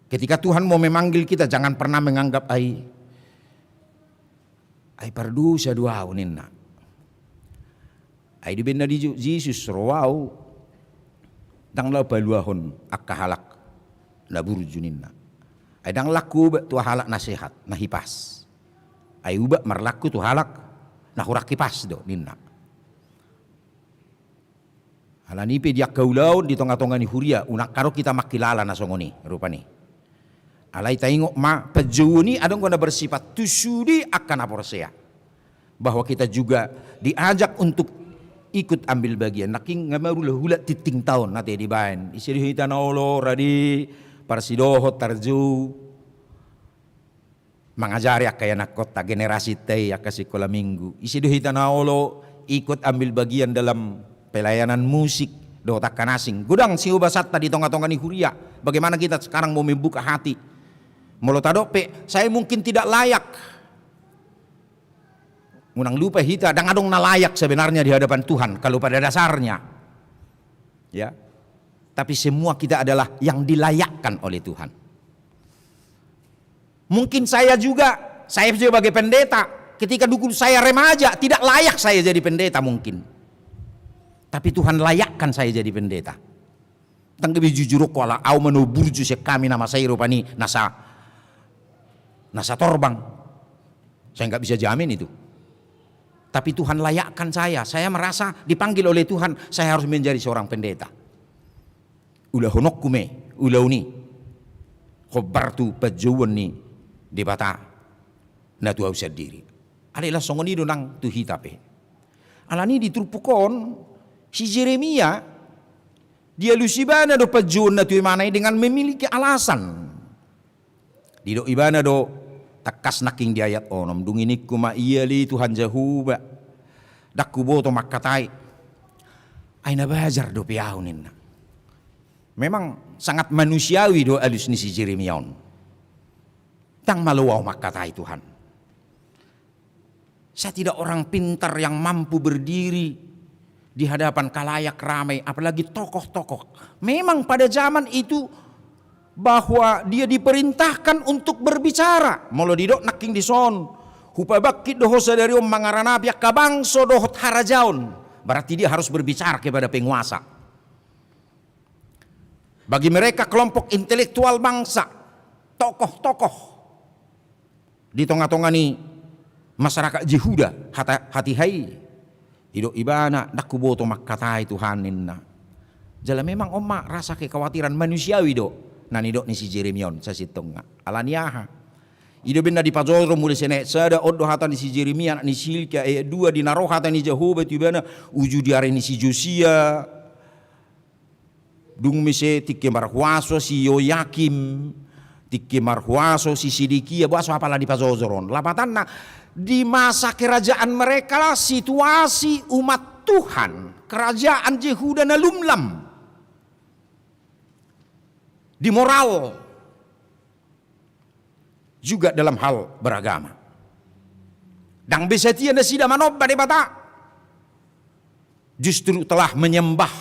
Ketika Tuhan mau memanggil kita, jangan pernah menganggap, ai, ai pardosa do ahu, ninna. Ai dibaen na di Jesus, ro ahu ndang laho paluahon angka halak na burju, ninna. Ai ndang laho huobat tu halak na sehat, na hipas. Ai huobat marlaku tu halak na hurang hipas do, ninna. Alani i pe di angka ulaon di tonga-tonga ni huria, unang adong hita mangkilala na songon i, rupani. Alai taingot ma, panjouon i adong do na bersifat tu sude angka na porsea. Bahwa kita juga diajak untuk ikut ambil bagian. Nangkin nga marhulahula tintingta on, ate, dibaen. Ise do hita na olo, rade, parsidohot, tarjou. mangajari angka ianakkonta, generasinta i, angka sikola minggu. Ise do hita na olo ikut ambil bagian dalam pelayanan musik dohot angka na asing. Godang siobasanta di tonga-tonga ni huria. Bagaimana kita sekarang mau membuka hati? Molo tadok pe, saya mungkin tidak layak. Unang lupa hita, ndang adong na layak sebenarnya di hadapan Tuhan, kalau pada dasarnya. Ya. Tapi semua kita adalah yang dilayakkan oleh Tuhan. Mungkin saya juga, saya sebagai pendeta, ketika dulu saya remaja, tidak layak saya jadi pendeta mungkin. Tapi Tuhan layakkan saya jadi pendeta. Ndang gabe jujur ho, ala au ma na burju sian hami na masa i rupani, na sa, na satorbang. Saya nggak bisa jamin itu. Tapi Tuhan layakkan saya, saya merasa dipanggil oleh Tuhan, saya harus menjadi seorang pendeta. Ulahononku ma i, ulaon i hombar tu panjouon ni Debata na tu au sandiri. Alai laos songon i do nang tu hita pe. Alani di turpuk on, si Jeremia, dialusi ibana do panjouon na tu imana i dengan memiliki alasan. Didok ibana do tangkas nangkin di ayat onom, dung i ningku ma, ia ale Tuhan Jahowa, ndang huboto mangkatai. Ai na bajar dope au ninna. Memang sangat manusiawi do alus ni si Jeremia on. Ndang malo au mangkatai Tuhan. Saya tidak orang pintar yang mampu berdiri di hadapan khalayak ramai, apalagi tokoh-tokoh. Memang pada zaman itu bahwa dia diperintahkan untuk berbicara. Molo didok nangkin dison, hupabangkit do ho sadari on mangaranapi angka bangso dohot harajaon. Berarti dia harus berbicara kepada penguasa. Bagi mereka kelompok intelektual bangsa, tokoh-tokoh di tonga-tonga ni masyarakat Jehuda, hata, hatiha i. Didok ibana, ndang huboto mangkatai Tuhan ninna. Jala memang on ma rasa kekhawatiran manusiawi do na nidok ni si Jeremia on sasintongna. Alani aha? I do umbahen na dipajojor mulai sian ayat sada, on do hata ni si Jeremia anak ni si Hilkia, ayat dua, di na ro hata ni Jahowa tu ibana, uju di ari ni si Josia, dung muse tingki marhuaso si Yoyakim, tingki marhuaso si Sedekia, boasa apala dipajojor on? Lapatanna, di masa kerajaan mereka lah situasi umat Tuhan, kerajaan Jehuda na lumlam di moral, juga dalam hal beragama. Ndang be setia nasida manomba Debata. Justru telah menyembah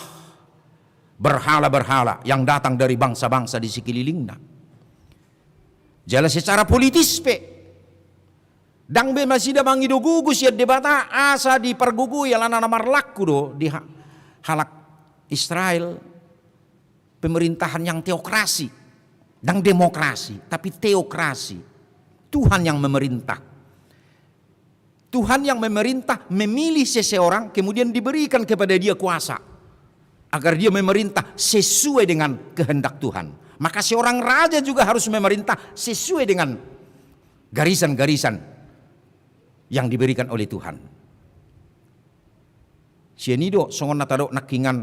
berhala-berhala yang datang dari bangsa-bangsa di sekelilingna. Jala secara politis pe, ndang be nasida mangido gogo sian Debata asa dipargogoi, alana na marlaku do di ha-, halak Israel pemerintahan yang teokrasi. Ndang demokrasi, tapi teokrasi. Tuhan yang memerintah. Tuhan yang memerintah, memilih seseorang, kemudian diberikan kepada dia kuasa agar dia memerintah sesuai dengan kehendak Tuhan. Maka seorang raja juga harus memerintah sesuai dengan garisan-garisan yang diberikan oleh Tuhan. Sian i do songon na tadok nangkiningan,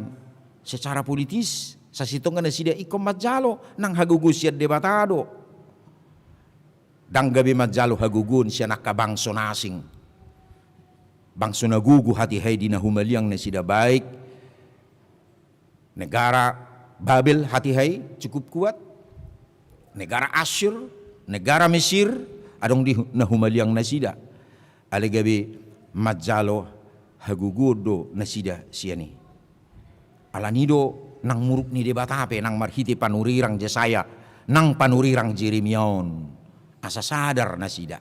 secara politis sasintongna nasida ingkon manjalo nang hagogoon sian Debata do. Ndang gabe manjalo hagogoon sian angka bangso na asing. Bangso na gogo hatiha i di na humaliang nasida, baik negara Babel hatiha i cukup kuat, negara Asyur, negara Mesir, adong di hu-, na humaliang nasida. Alai gabe manjalo hagogoon do nasida sian i. Alani do nang muruk ni Debata pe nang marhite panurirang Jesaya, nang panurirang Jeremia on, asa sadar nasida.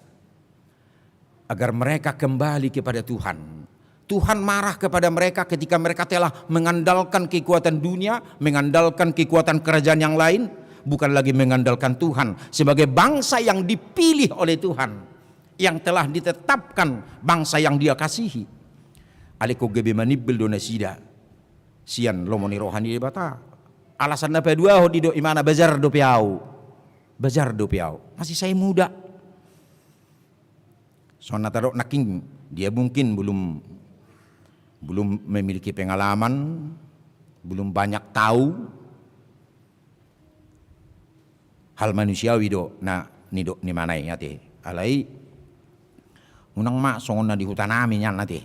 Agar mereka kembali kepada Tuhan. Tuhan marah kepada mereka ketika mereka telah mengandalkan kekuatan dunia, mengandalkan kekuatan kerajaan yang lain, bukan lagi mengandalkan Tuhan sebagai bangsa yang dipilih oleh Tuhan, yang telah ditetapkan bangsa yang Dia kasihi. Alai ingkon gabe manimbel do nasida sian lomo ni roha ni Debata. Alasan na paduahon didok imana, bajar dope au. Bajar dope au. Masih saya muda. Songon na tadok nangkin, dia mungkin belum, belum memiliki pengalaman, belum banyak tahu. Hal manusiawi do na nidok ni imana i ate. Alai unang ma songon na di hutanami nian ate.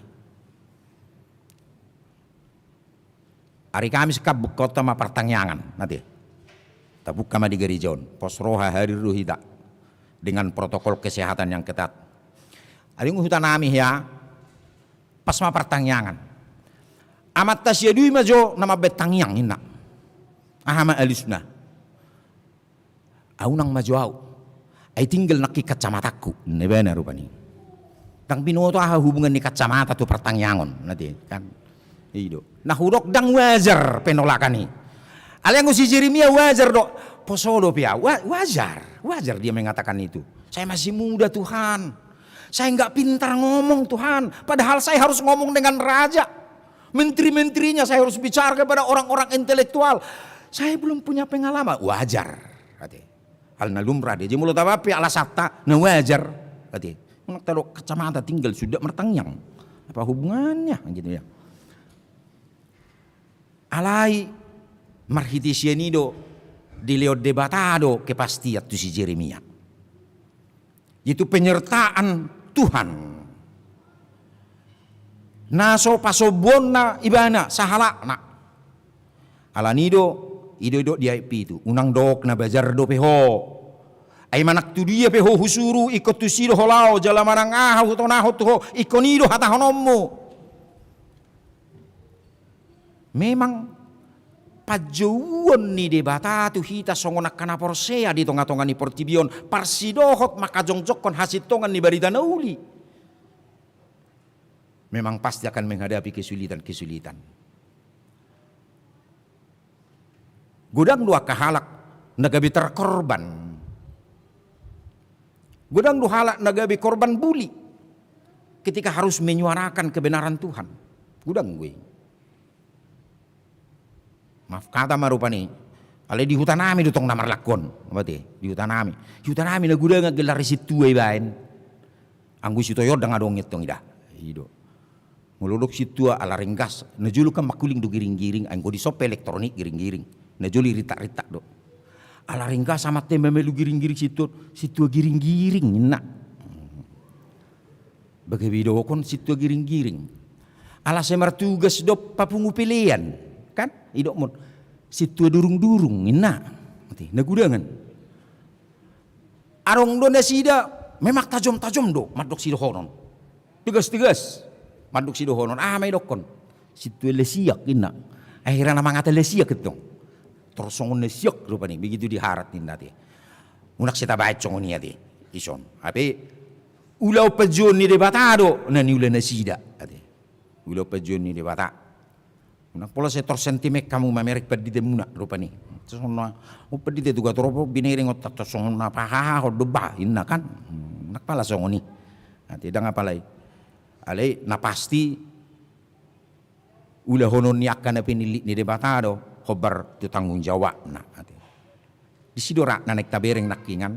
Ari Kamis kan bukkaonta ma partangiangan ate. Tabukka ma di gareja on, pos roha, hadir do hita dengan protokol kesehatan yang ketat. Adong hutanami hea, pas ma partangiangan. Amanta si Adui ma jo na mambaen tangiang, ninna. Aha ma alusna? Au unang ma jo au. Ai tinggal nangkin kacamatangku, ninna ibana rupani. Ndang binoto aha hubungan ni kacamata tu partangiangan on, ninna ate, kan. I do. Na hudok ndang wajar penolakan i. Alai anggo si Jeremia wajar do. Poso dope au. Wa-, wajar. Wajar dia mengatakan itu. Saya masih muda, Tuhan. Saya nggak pintar ngomong, Tuhan. Padahal saya harus ngomong dengan raja. Menteri-menterinya, saya harus bicara kepada orang-orang intelektual. Saya belum punya pengalaman. Wajar, ate. Hal na lumrah do i. Jadi molo taba pe alasanta na wajar, ate. Unang tadok kacamata tinggal sudah martangiang. Apa hubungannya? Gitu ya. Alai marhite sian i do dilehon Debata do kepastian tu si Jeremia. Itu penyertaan Tuhan. Na so pasombuonna ibana sahalakna. Alani do, i do didok di ayat pitu, unang dok na bajar dope ho. Ai manang tu dia pe ho husuru, ingkon tusi do ho laho, jala manang aha hutonahon tu ho, ingkon i do hatahononmu. Memang panjouon ni Debata tu hita songon angka na porsea di tonga-tonga ni portibi on, parsidohot mangkajongjongkon hasintongan ni barita na uli, memang pasti akan menghadapi kesulitan-kesulitan. Godang do angka halak na gabe terkorban. Godang do halak na gabe korban bully ketika harus menyuarakan kebenaran Tuhan. Godang do i. Maaf kata ma rupani. Alai di hutanami do tong na marlangku on. Berarti di hutanami. Di hutanami na godang angka gelar ni sintua ibaen. Anggo sitaonon ndang adong i tong, ida. I do. Molo didok sintua, ala ringgas, na jolo kan mangkuling do giring-giring, anggo dison pe elektronik giring-giring. Na jolo i rintak-rintak do. Ala ringgas amanta i mamalu giring-giring sintua, sintua giring-giring, ninna. Bagabe didok on sintua giring-giring? Ala sai martugas do papungu pelean, kan? Didok ma on sintua durung-durung, ninna. Ate, na godangan. Adong do nasida memang tajom-tajom do mandok sidohonon. Tegas-tegas mandok sidohonon. Aha ma didokkon? Sintua lasiak, ninna. Akhirna na mangata lasiak i tong. Tor songon na siak rupani, begitu diharat, ninna, ate. Unang sai tabaen songon i, ate. Dison. Hape ulaon panjouon ni Debata do na niula nasida, ate. Ulaon panjouon ni Debata. Unang pola sai tor sentimen hamu mamereng panditemuna rupani. Songon na, o, pandita tu Gator Opo binereng on, tor songon na pahahahon do bah, ninna, kan. Hmm, ndang pala songon i. Ate, ndang apala i. Alai na pasti ulahonon ni angka na pinillit ni Debata do hombar tu tanggung jawabna, ate. Disi do rap na naeng tabereng nangkiningan,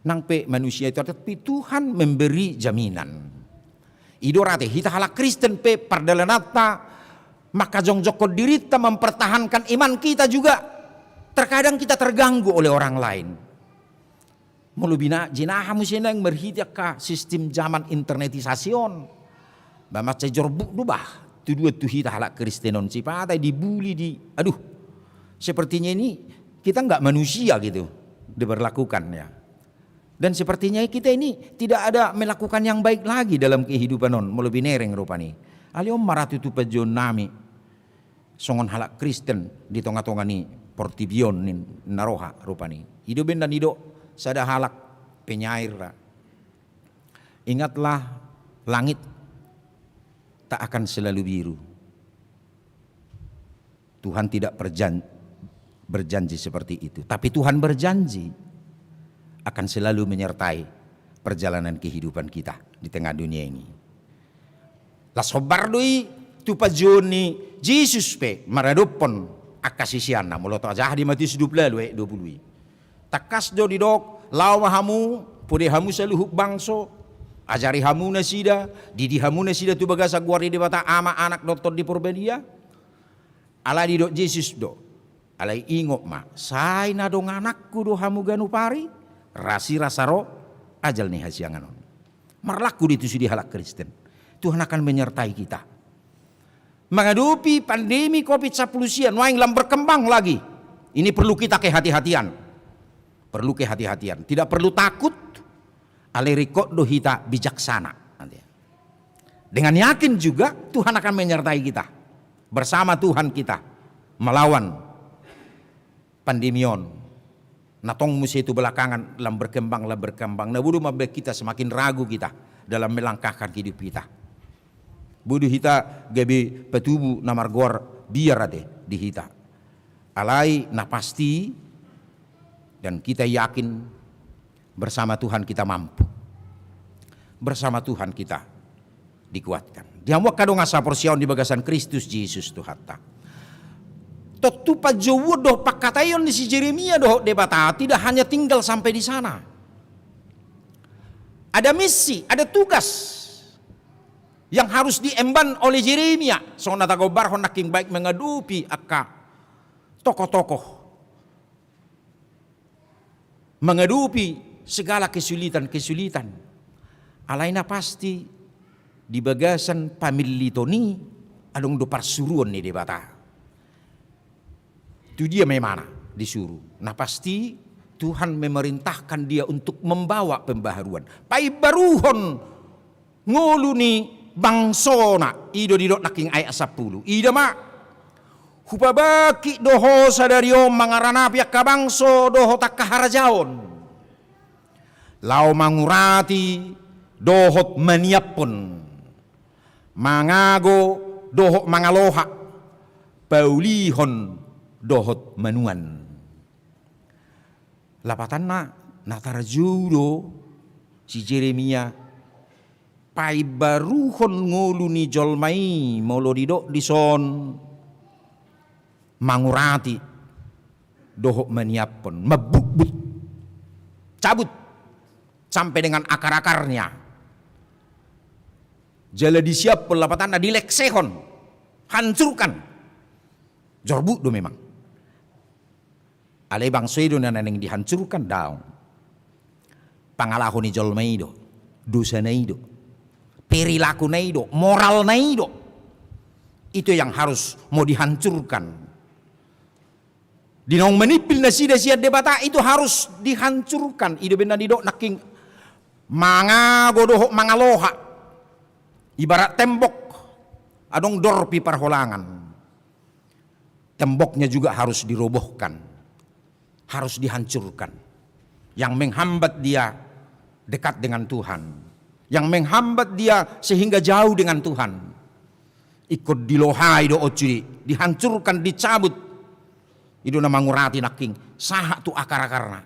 nang pe manusia itu ada, tapi Tuhan memberi jaminan. I do rap, ate, hita halak Kristen pe pardalananta mangkajongjongkon dirinta, mempertahankan iman kita juga terkadang kita terganggu oleh orang lain. Molo bina-, jinaha muse naeng marhite angka sistem zaman internetisasi on, ba mansai jorbut do bah tuduan tu hita halak Kristen on, sipata dibully, di, aduh, sepertinya ini kita nggak manusia gitu diperlakukan, ya. Dan sepertinya kita ini tidak ada melakukan yang baik lagi dalam kehidupan on, molo binereng rupani. Alai on ma rap tutu panjouonnami songon halak Kristen di tonga-tonga ni portibi on, ninna roha rupani. I do umbahen na nidok sada halak penyair ra, ingatlah, langit tak akan selalu biru. Tuhan tidak perjan-, berjanji seperti itu. Tapi Tuhan berjanji akan selalu menyertai perjalanan kehidupan kita di tengah dunia ini. Las hombar do i tu panjouon ni Jesus pe maradophon angka siseanna. Molo tajaha di Matius dua pulu walu ayat dua pulu i. Tangkas do didok, laho ma hamu, pode hamu saluhut bangso, ajari hamu nasida, didi hamu nasida tu bagasan goar ni Debata, Ama, Anak dohot Tondi Porbadia. Alai didok Jesus do, alai ingot ma, sai na dongananku do hamu ganup ari, rasirasa ro Ajal ni hasiangan on. Marlaku do i tusi di halak Kristen. Tuhan akan menyertai kita. Menghadapi pandemi covid sampulu sia, nuaeng lam berkembang lagi. Ini perlu kita kehati-hatian. Perlu kehati-hatian. Tidak perlu takut. Alai ringkot do hita bijaksana. Dengan yakin juga Tuhan akan menyertai kita. Bersama Tuhan kita melawan pandemi on. Na tong muse tu belakangan lam berkembang, lam berkembang. Na boi do mambaen hita semakin ragu kita dalam melangkahkan hidup kita. Boi do hita gabe patubu na margoar biar ate di hita. Alai na pasti, dan kita yakin, bersama Tuhan kita mampu. Bersama Tuhan kita dikuatkan. Di hamu angka dongan sahaporseaon di bagasan Kristus Jesus Tuhanta. Tontu panjouon dohot pangkataion ni si Jeremia dohot Debata tidak hanya tinggal sampai di sana. Ada misi, ada tugas yang harus diemban oleh Jeremia. Songon na tagaombarhon nangkin, baik menghadapi angka tokoh-tokoh, menghadapi segala kesulitan-kesulitan. Alai na pasti di bagasan pamilliton i adong do parsuruon ni Debata. Tu dia ma imana disuru? Na pasti Tuhan memerintahkan dia untuk membawa pembaharuan. Paimbaruhon ngolu ni bangsona, i do didok nangkin ayat sampulu. Ida ma, hupabangkit do ho sadari on mangaranapi angka bangso dohot angka harajaon. Laho mangurati dohot maniaphon, mangago dohot mangaloha, paulihon dohot manuan. Lapatanna, na tarjou do si Jeremia paimbaruhon ngolu ni jolma i, molo didok dison mangurati dohot maniaphon, mambugbut, cabut sampai dengan akar-akarnya. Jala disiaphon, lapatanna dilengsehon, hancurkan. Jorbut do memang. Alai bangso i do na naeng dihancurkan? Daong. Pangalaho ni jolma i do, dosana i do, perilakuna i do, moralna i do. Itu yang harus mau dihancurkan. Di naung manimbil nasida sian Debata itu harus dihancurkan. I do umbahen na didok nangkin mangago dohot mangaloha. Ibarat tembok, adong dorpi parholangan. Temboknya juga harus dirobohkan, harus dihancurkan. Yang menghambat dia dekat dengan Tuhan, yang menghambat dia sehingga jauh dengan Tuhan, ingkon dilohai do on sude, dihancurkan, dicabut. I do na mangurati nangkin, sahat tu akar-akarna.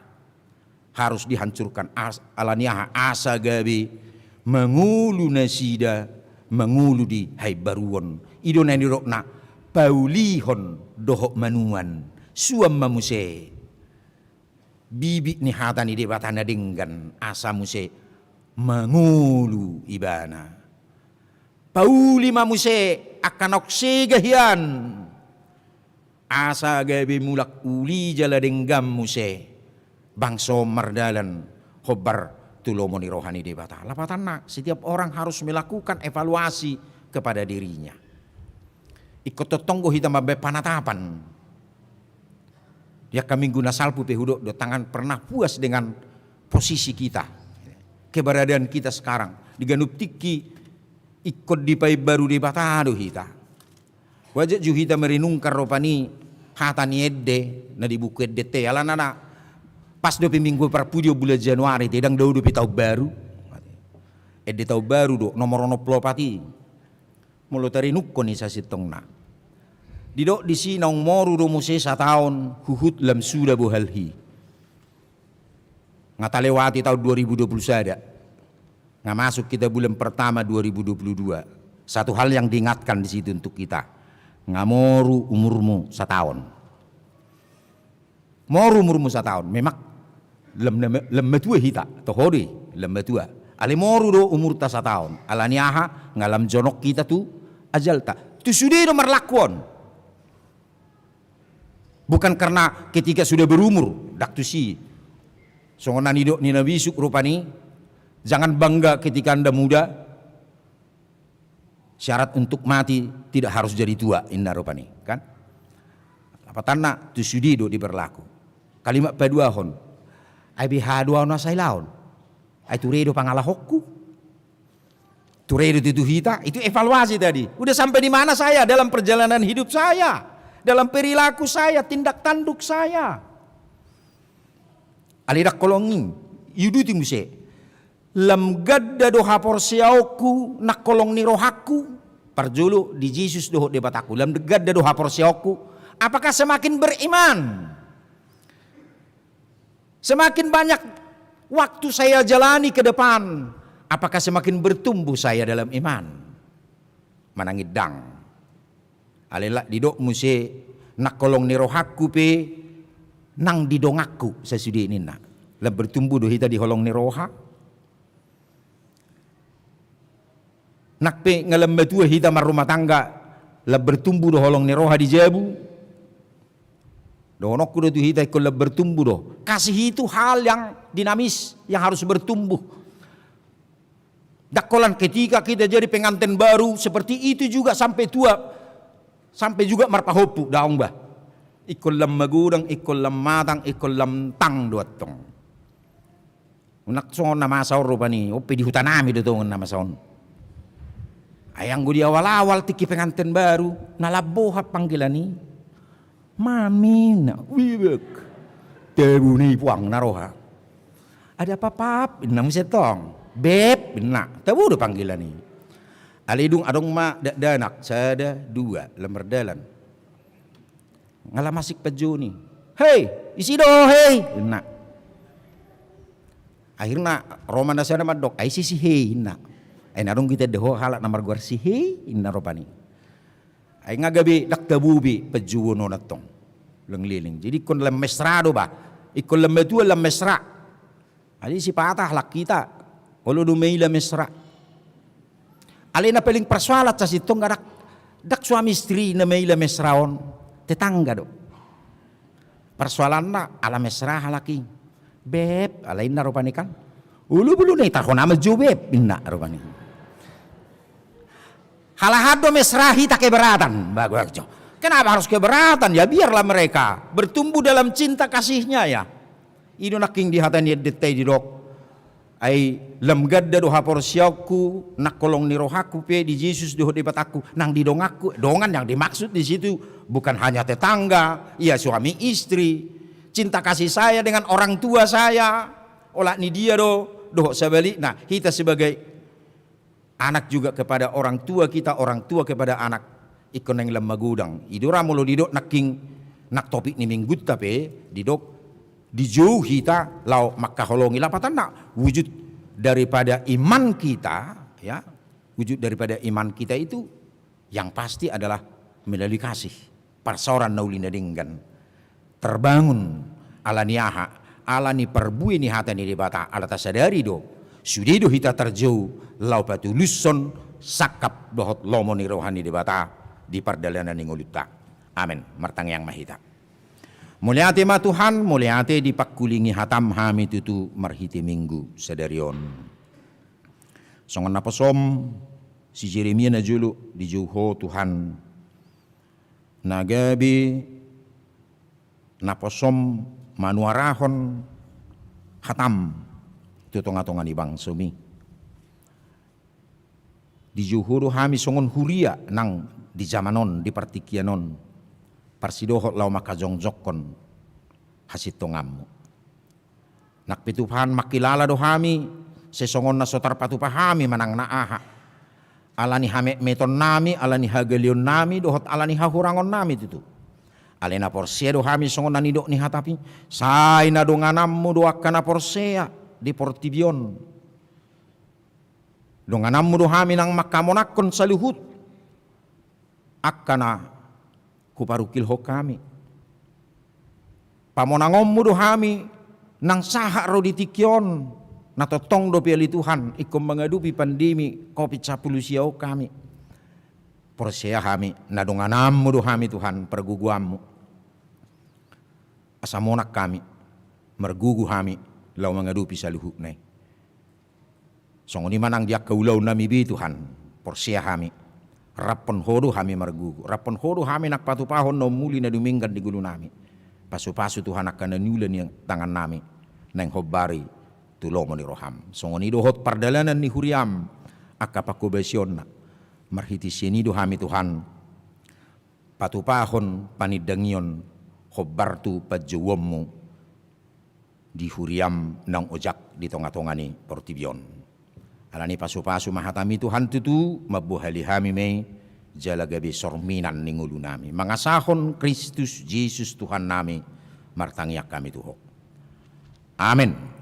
Harus dihancurkan. As-, ala ni aha? Asa gabe mangolu nasida, mangolu di haimbaruon. I do na nidokna paulihon dohot manuan. Suan ma muse bibit ni hata ni Debata na denggan, asa muse mangolu ibana. Pauli ma muse angka naung sega hian, asa gabe mulak uli jala denggan muse bangso on mardalan hombar tu lomo ni roha ni Debata. Lapatanna, setiap orang harus melakukan evaluasi kepada dirinya. Ingkon tongtong do hita mambaen panatapan. Di angka minggu na salpu pe hudok do, jangan pernah puas dengan posisi kita. Keberadaan kita sekarang. Di ganup tingki ingkon dipaimbaru Debata do hita. Huajak jo hita merenungkan rupani hata ni ende na di buku Ende ate, alana na pas dope minggu parpudi on bulan Januari ate, ndang dao dope taon baru. Ende taon baru do, nomor onom pulu opat i. Molo tarenungkon i sasintongna, didok disi naung moru do muse sataon huhut lam suda bohalhi. Nga talewati taon dua ribu dua pulu sada, nga masuk kita bulan pertama dua ribu dua pulu dua. Satu hal yang diingatkan di situ untuk kita, nga moru umurmu sataon. Moru umurmu sataon, memang lam, lam, lam matua hita, toho do i, lam matua. Alai moru do umurta sataon, ala ni aha? Nga lam jonok hita tu ajalta. Tu sude do marlaku on. Bukan karena ketika sudah berumur, ndang tusi. Songon na nidok ni na bisuk rupani, Jangan bangga ketika Anda muda, syarat untuk mati tidak harus jadi tua, inna rupani, kan? Lapatanna tu sude do diberlaku. Kalimat paduahon, ai be haduahon na sailaon, ai ture do pangalahonku. Ture do tutu hita, itu evaluasi tadi. Udah sampai di mana saya dalam perjalanan hidup saya, dalam perilaku saya, tindak tanduk saya. Alai dang holong i, iuduti muse. Lam ganda do haporseaonku nang holong ni rohangku. Parjolo di Jesus dohot Debatangku. Lam ganda do haporseaonku. Apakah semakin beriman? Semakin banyak waktu saya jalani ke depan, apakah semakin bertumbuh saya dalam iman? Manang ndang. Alai didok muse, nang holong ni rohangku pe nang di donganku sasude ninna. Lam bertumbuh do hita di holong ni roha? Nang pe nga lam matua hita marrumah tangga, lam bertumbuh do holong ni roha di jabu? Dohononku do tu hita, ingkon lam bertumbuh do. Kasih itu hal yang dinamis, yang harus bertumbuh. Dang holan ketika kita jadi pengantin baru, seperti itu juga sampai tua, sampai juga marpahompu, daong bah. Ingkon lam magodang, ingkon lam matang, ingkon lam tang do antong. Unang songon na masa on rupani, on pe di hutanami do tongon na masa on. Ai anggo di awal-awal tingki pengantin baru, na lam boha panggilan i. Mami, na, wibek. Tabo ni puang na roha. Ada apa, Pap? Inna muse tong. Beb, inna. Tabo do panggilan i. Alai dung adong ma dakdanak, sada, dua, lam mardalan. Nga lam asing panjouon i. Hei, ise do, hei, inna. Akhirna ro ma na sada mandok, ai ise si hei, inna. Ai na dong hita do halak na margoar si hei, inna rupani. Ai nga gabe dang tabo be panjouon on antong. Leleng-leleng. Jadi ingkon lam mesra do bah. Ingkon lam matua lam mesra. Jadi sipata halak hita, olo do maila mesra. Alai na paling persoalan sasintongna dang, dang suami istri na maila mesra on, tetangga do. Persoalanna ala mesra halak i. Beb, ala inna rupani kan. Ulu bulu na itarhona manjou beb, inna rupani. Halahan do mesra hita keberatan, bagus jo. Kenapa harus keberatan? Ya biarlah mereka bertumbuh dalam cinta kasihnya ya. I do nangkin di hata ni endenta i didok. Ai lam ganda do haporseaonku, nang holong ni rohangku pe di Jesus dohot Debatangku, nang di donganku, dongan yang dimaksud di situ bukan hanya tetangga, ya suami istri, cinta kasih saya dengan orang tua saya, olat ni dia do, dohot sebalikna, hita sebagai anak juga kepada orang tua kita, orang tua kepada anak, ingkon naeng lam magodang. I do ra molo didok nangkin nang topik ni minggunta pe, didok dijou hita laho mangkaholongi, lapatanna wujud daripada iman kita, ya, wujud daripada iman kita itu yang pasti adalah melalui kasih. Parsaoran na uli na denggan. Terbangun ala ni aha, ala ni parbue ni hata ni Debata, ala tasadari do, sude do hita tarjou, laho patulushon sangkap dohot lomo ni roha ni Debata di pardalanan ni ngolunta. Amen. Martangiang ma hita. Mauliate ma Tuhan, mauliate dipangkulingi hatam hami tutu marhite Minggu sadari on. Songon naposom si Jeremia najolo, dijou Ho Tuhan, na gabe naposom manuarahon hatam tu tonga-tonga ni bangsomi. Dijou Ho do hami songon huria nang di jaman on, di partingkian on, parsidohot laho mangkajongjongkon hasintonganmu. Nang pe Tuhan, mangkilala do hami, sesongon na so tarpatupa hami manang na aha. Ala ni hametmetonnami, ala ni hagaleonnami, dohot ala ni hahurangonnami tutu. Alai na porsea do hami songon na nidok ni hatami, sai na dongananmu do angka na porsea di portibi on. Dongananmu do hami nang mangkamonangkon saluhut angka na huparungkilhon hami. Pamonangonmu do hami nang sahat ro di tingki on, na tongtong dope ale Tuhan, ingkon mangadopi pandemi covid sampulu sia on hami. Porsea hami, na dongananmu do hami Tuhan, pargogoanmu. Asa monang hami, margogo hami, laho mangadopi saluhutna i. Songon i ma nang di angka ulaonnami be Tuhan, porsea hami. Raphon Ho do hami margogo, raphon Ho do hami nang patupahon na umuli na dumenggan di ngolunami. Pasupasu Tuhan angka na niula ni tangannami, naeng hombari tu lomo ni roham. Songon i dohot pardalanan ni huriam, angka panghobasionna. Marhite sian i do hami Tuhan, patupahon panindangion hombar tu panjouonmu di huriam naung ojak di tongatonga ni portibi on. Alani pasupasu ma hatami Tuhan tutu, mambohali hami ma i, jala gabe sorminan ni ngolunami. Mangasahon Kristus Jesus Tuhannami, martangiang hami tu Ho. Amen.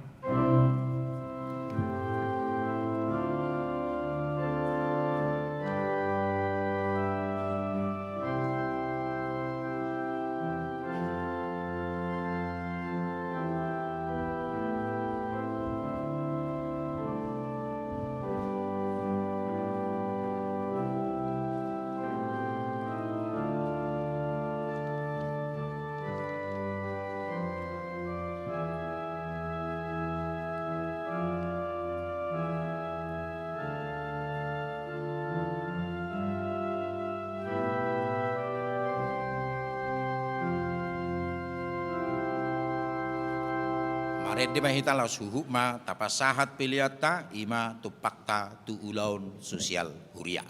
Marende ma hita laos huhut ma tapasahat peleanta, i ma tumpakta tu ulaon sosial huria.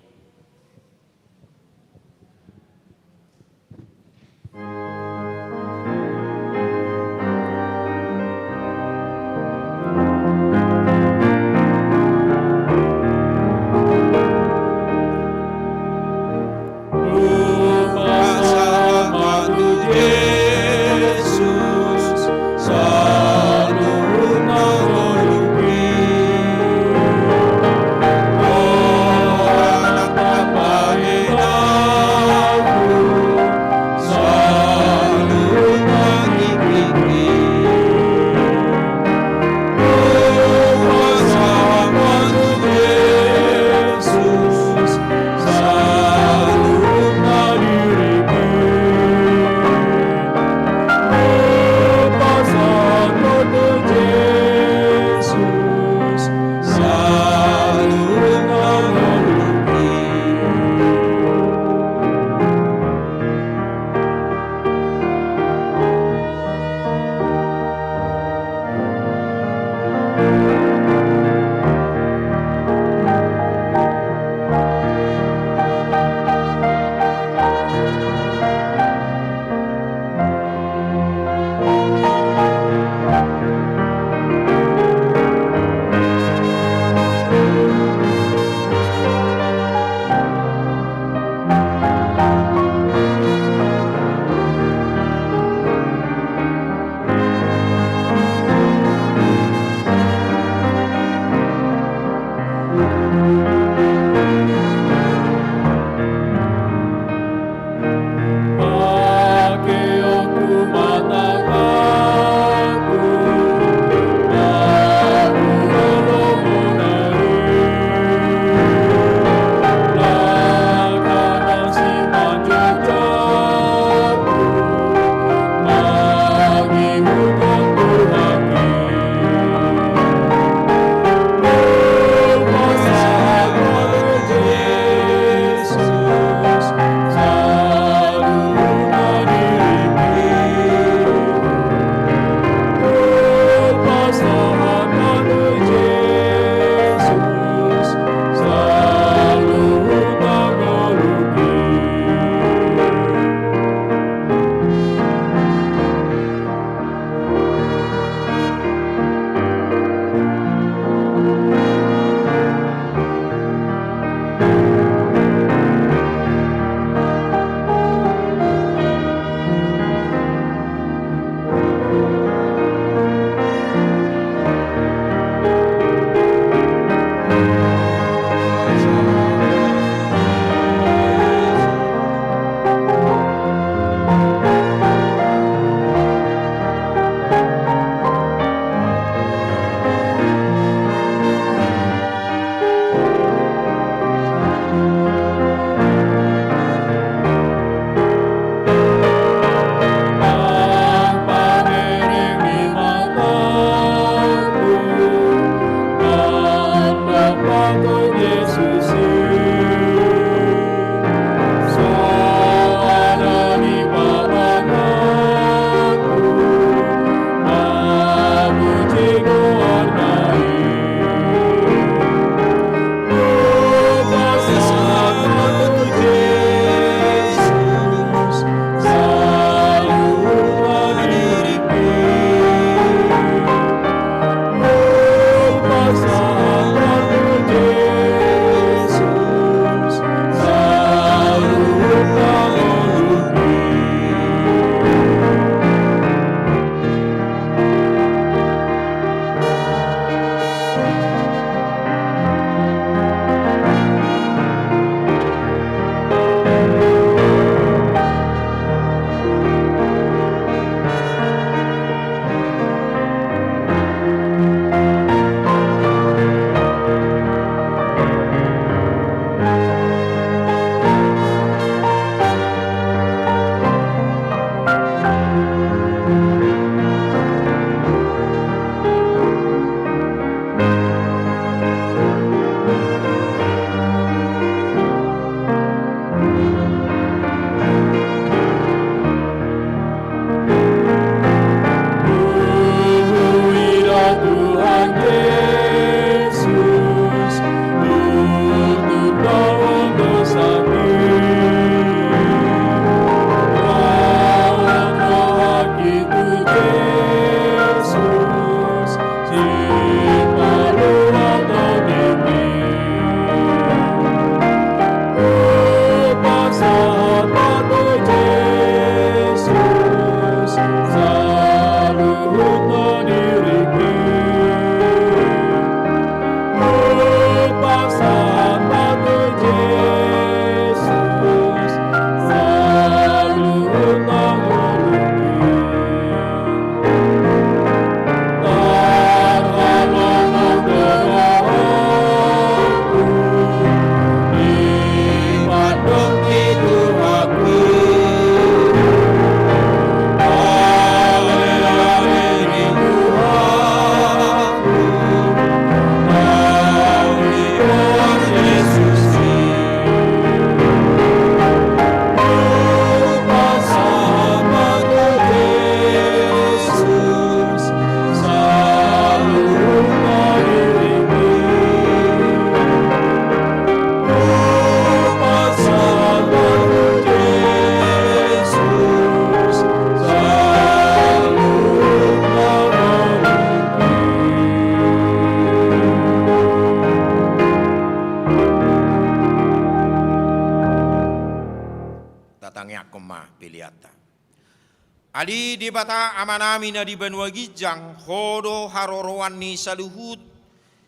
Ale Debata Amanami na di banua ginjang, Ho do haroroan ni saluhut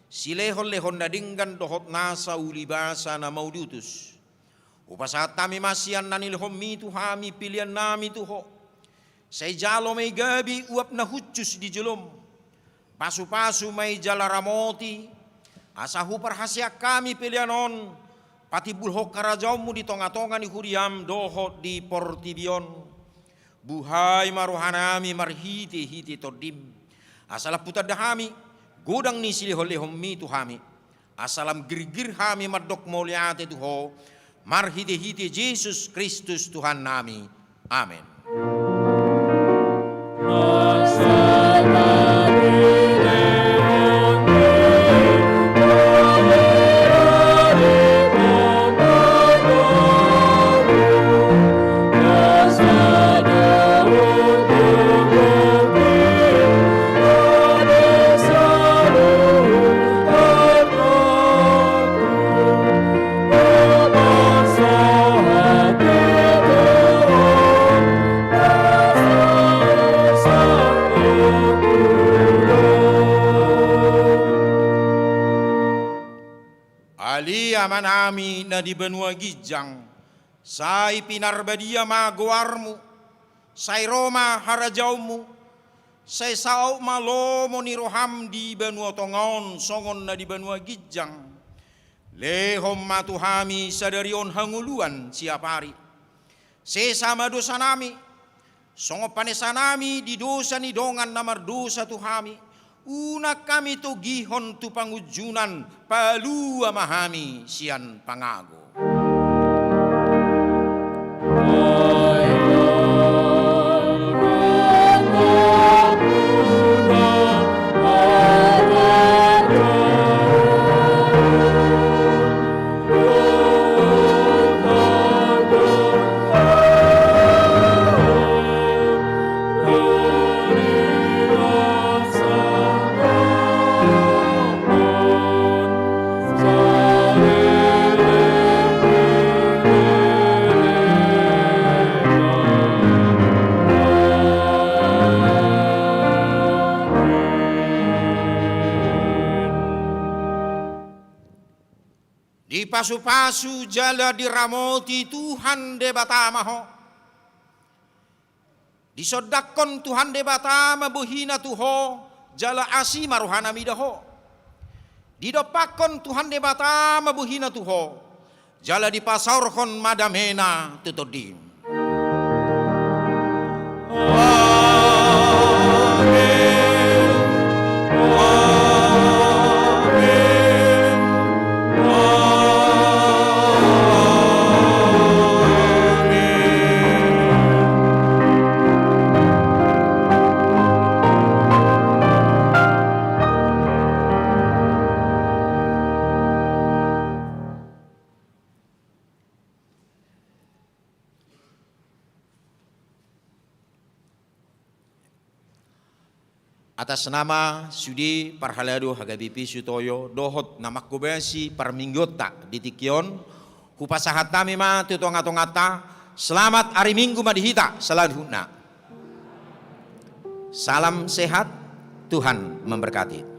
silehonlehon na denggan dohot nasa ulibasa na maudutus. Hupasahat hami ma sian na nilehonMi tu hami peleannami tu Ho. Sai jalo ma i gabe uap na hushus di jolom. Pasupasu ma i jala ramoti, asa huparhaseang hami pelean on patimbulhon harajaonMu di tongatonga ni huriaM dohot di portibi on. Buhai ma rohanami marhitehite TondiM, asa lam hutanda hami godang ni silehonlehonMi tu hami, asa lam girgir hami mandok mauliate tu Ho, marhitehite Jesus Kristus Tuhannami. Amen. Ale Amanami na di banua ginjang, sai pinarbadia ma goarMu, sai ro ma harajaonMu, sai saut ma lomo ni rohaM di banua tonga on songon na di banua ginjang. Lehon ma tu hami sadari on hangoluan siapari. Sesa ma dosanami, songon panesanami di dosa ni dongan na mardosa tu hami. Unang hami togihon tu pangunjunan, palua ma hami sian pangago. Dipasupasu jala diramoti Tuhan Debata ma ho. Disondangkon Tuhan Debata ma bohiNa tu ho, jala asi ma rohaNa mida ho. Didompakkon Tuhan Debata ma bohiNa tu ho, jala dipasaorhon ma dameNa tu tondim. Amen. Amen. Amen. Atas nama sude parhalado H K B P Sutoyo dohot na manghobasi parmingguonta di tingki on, hupasahat hami ma tu tongatonganta, selamat ari Minggu ma di hita saluhutna. Salam sehat, Tuhan memberkati.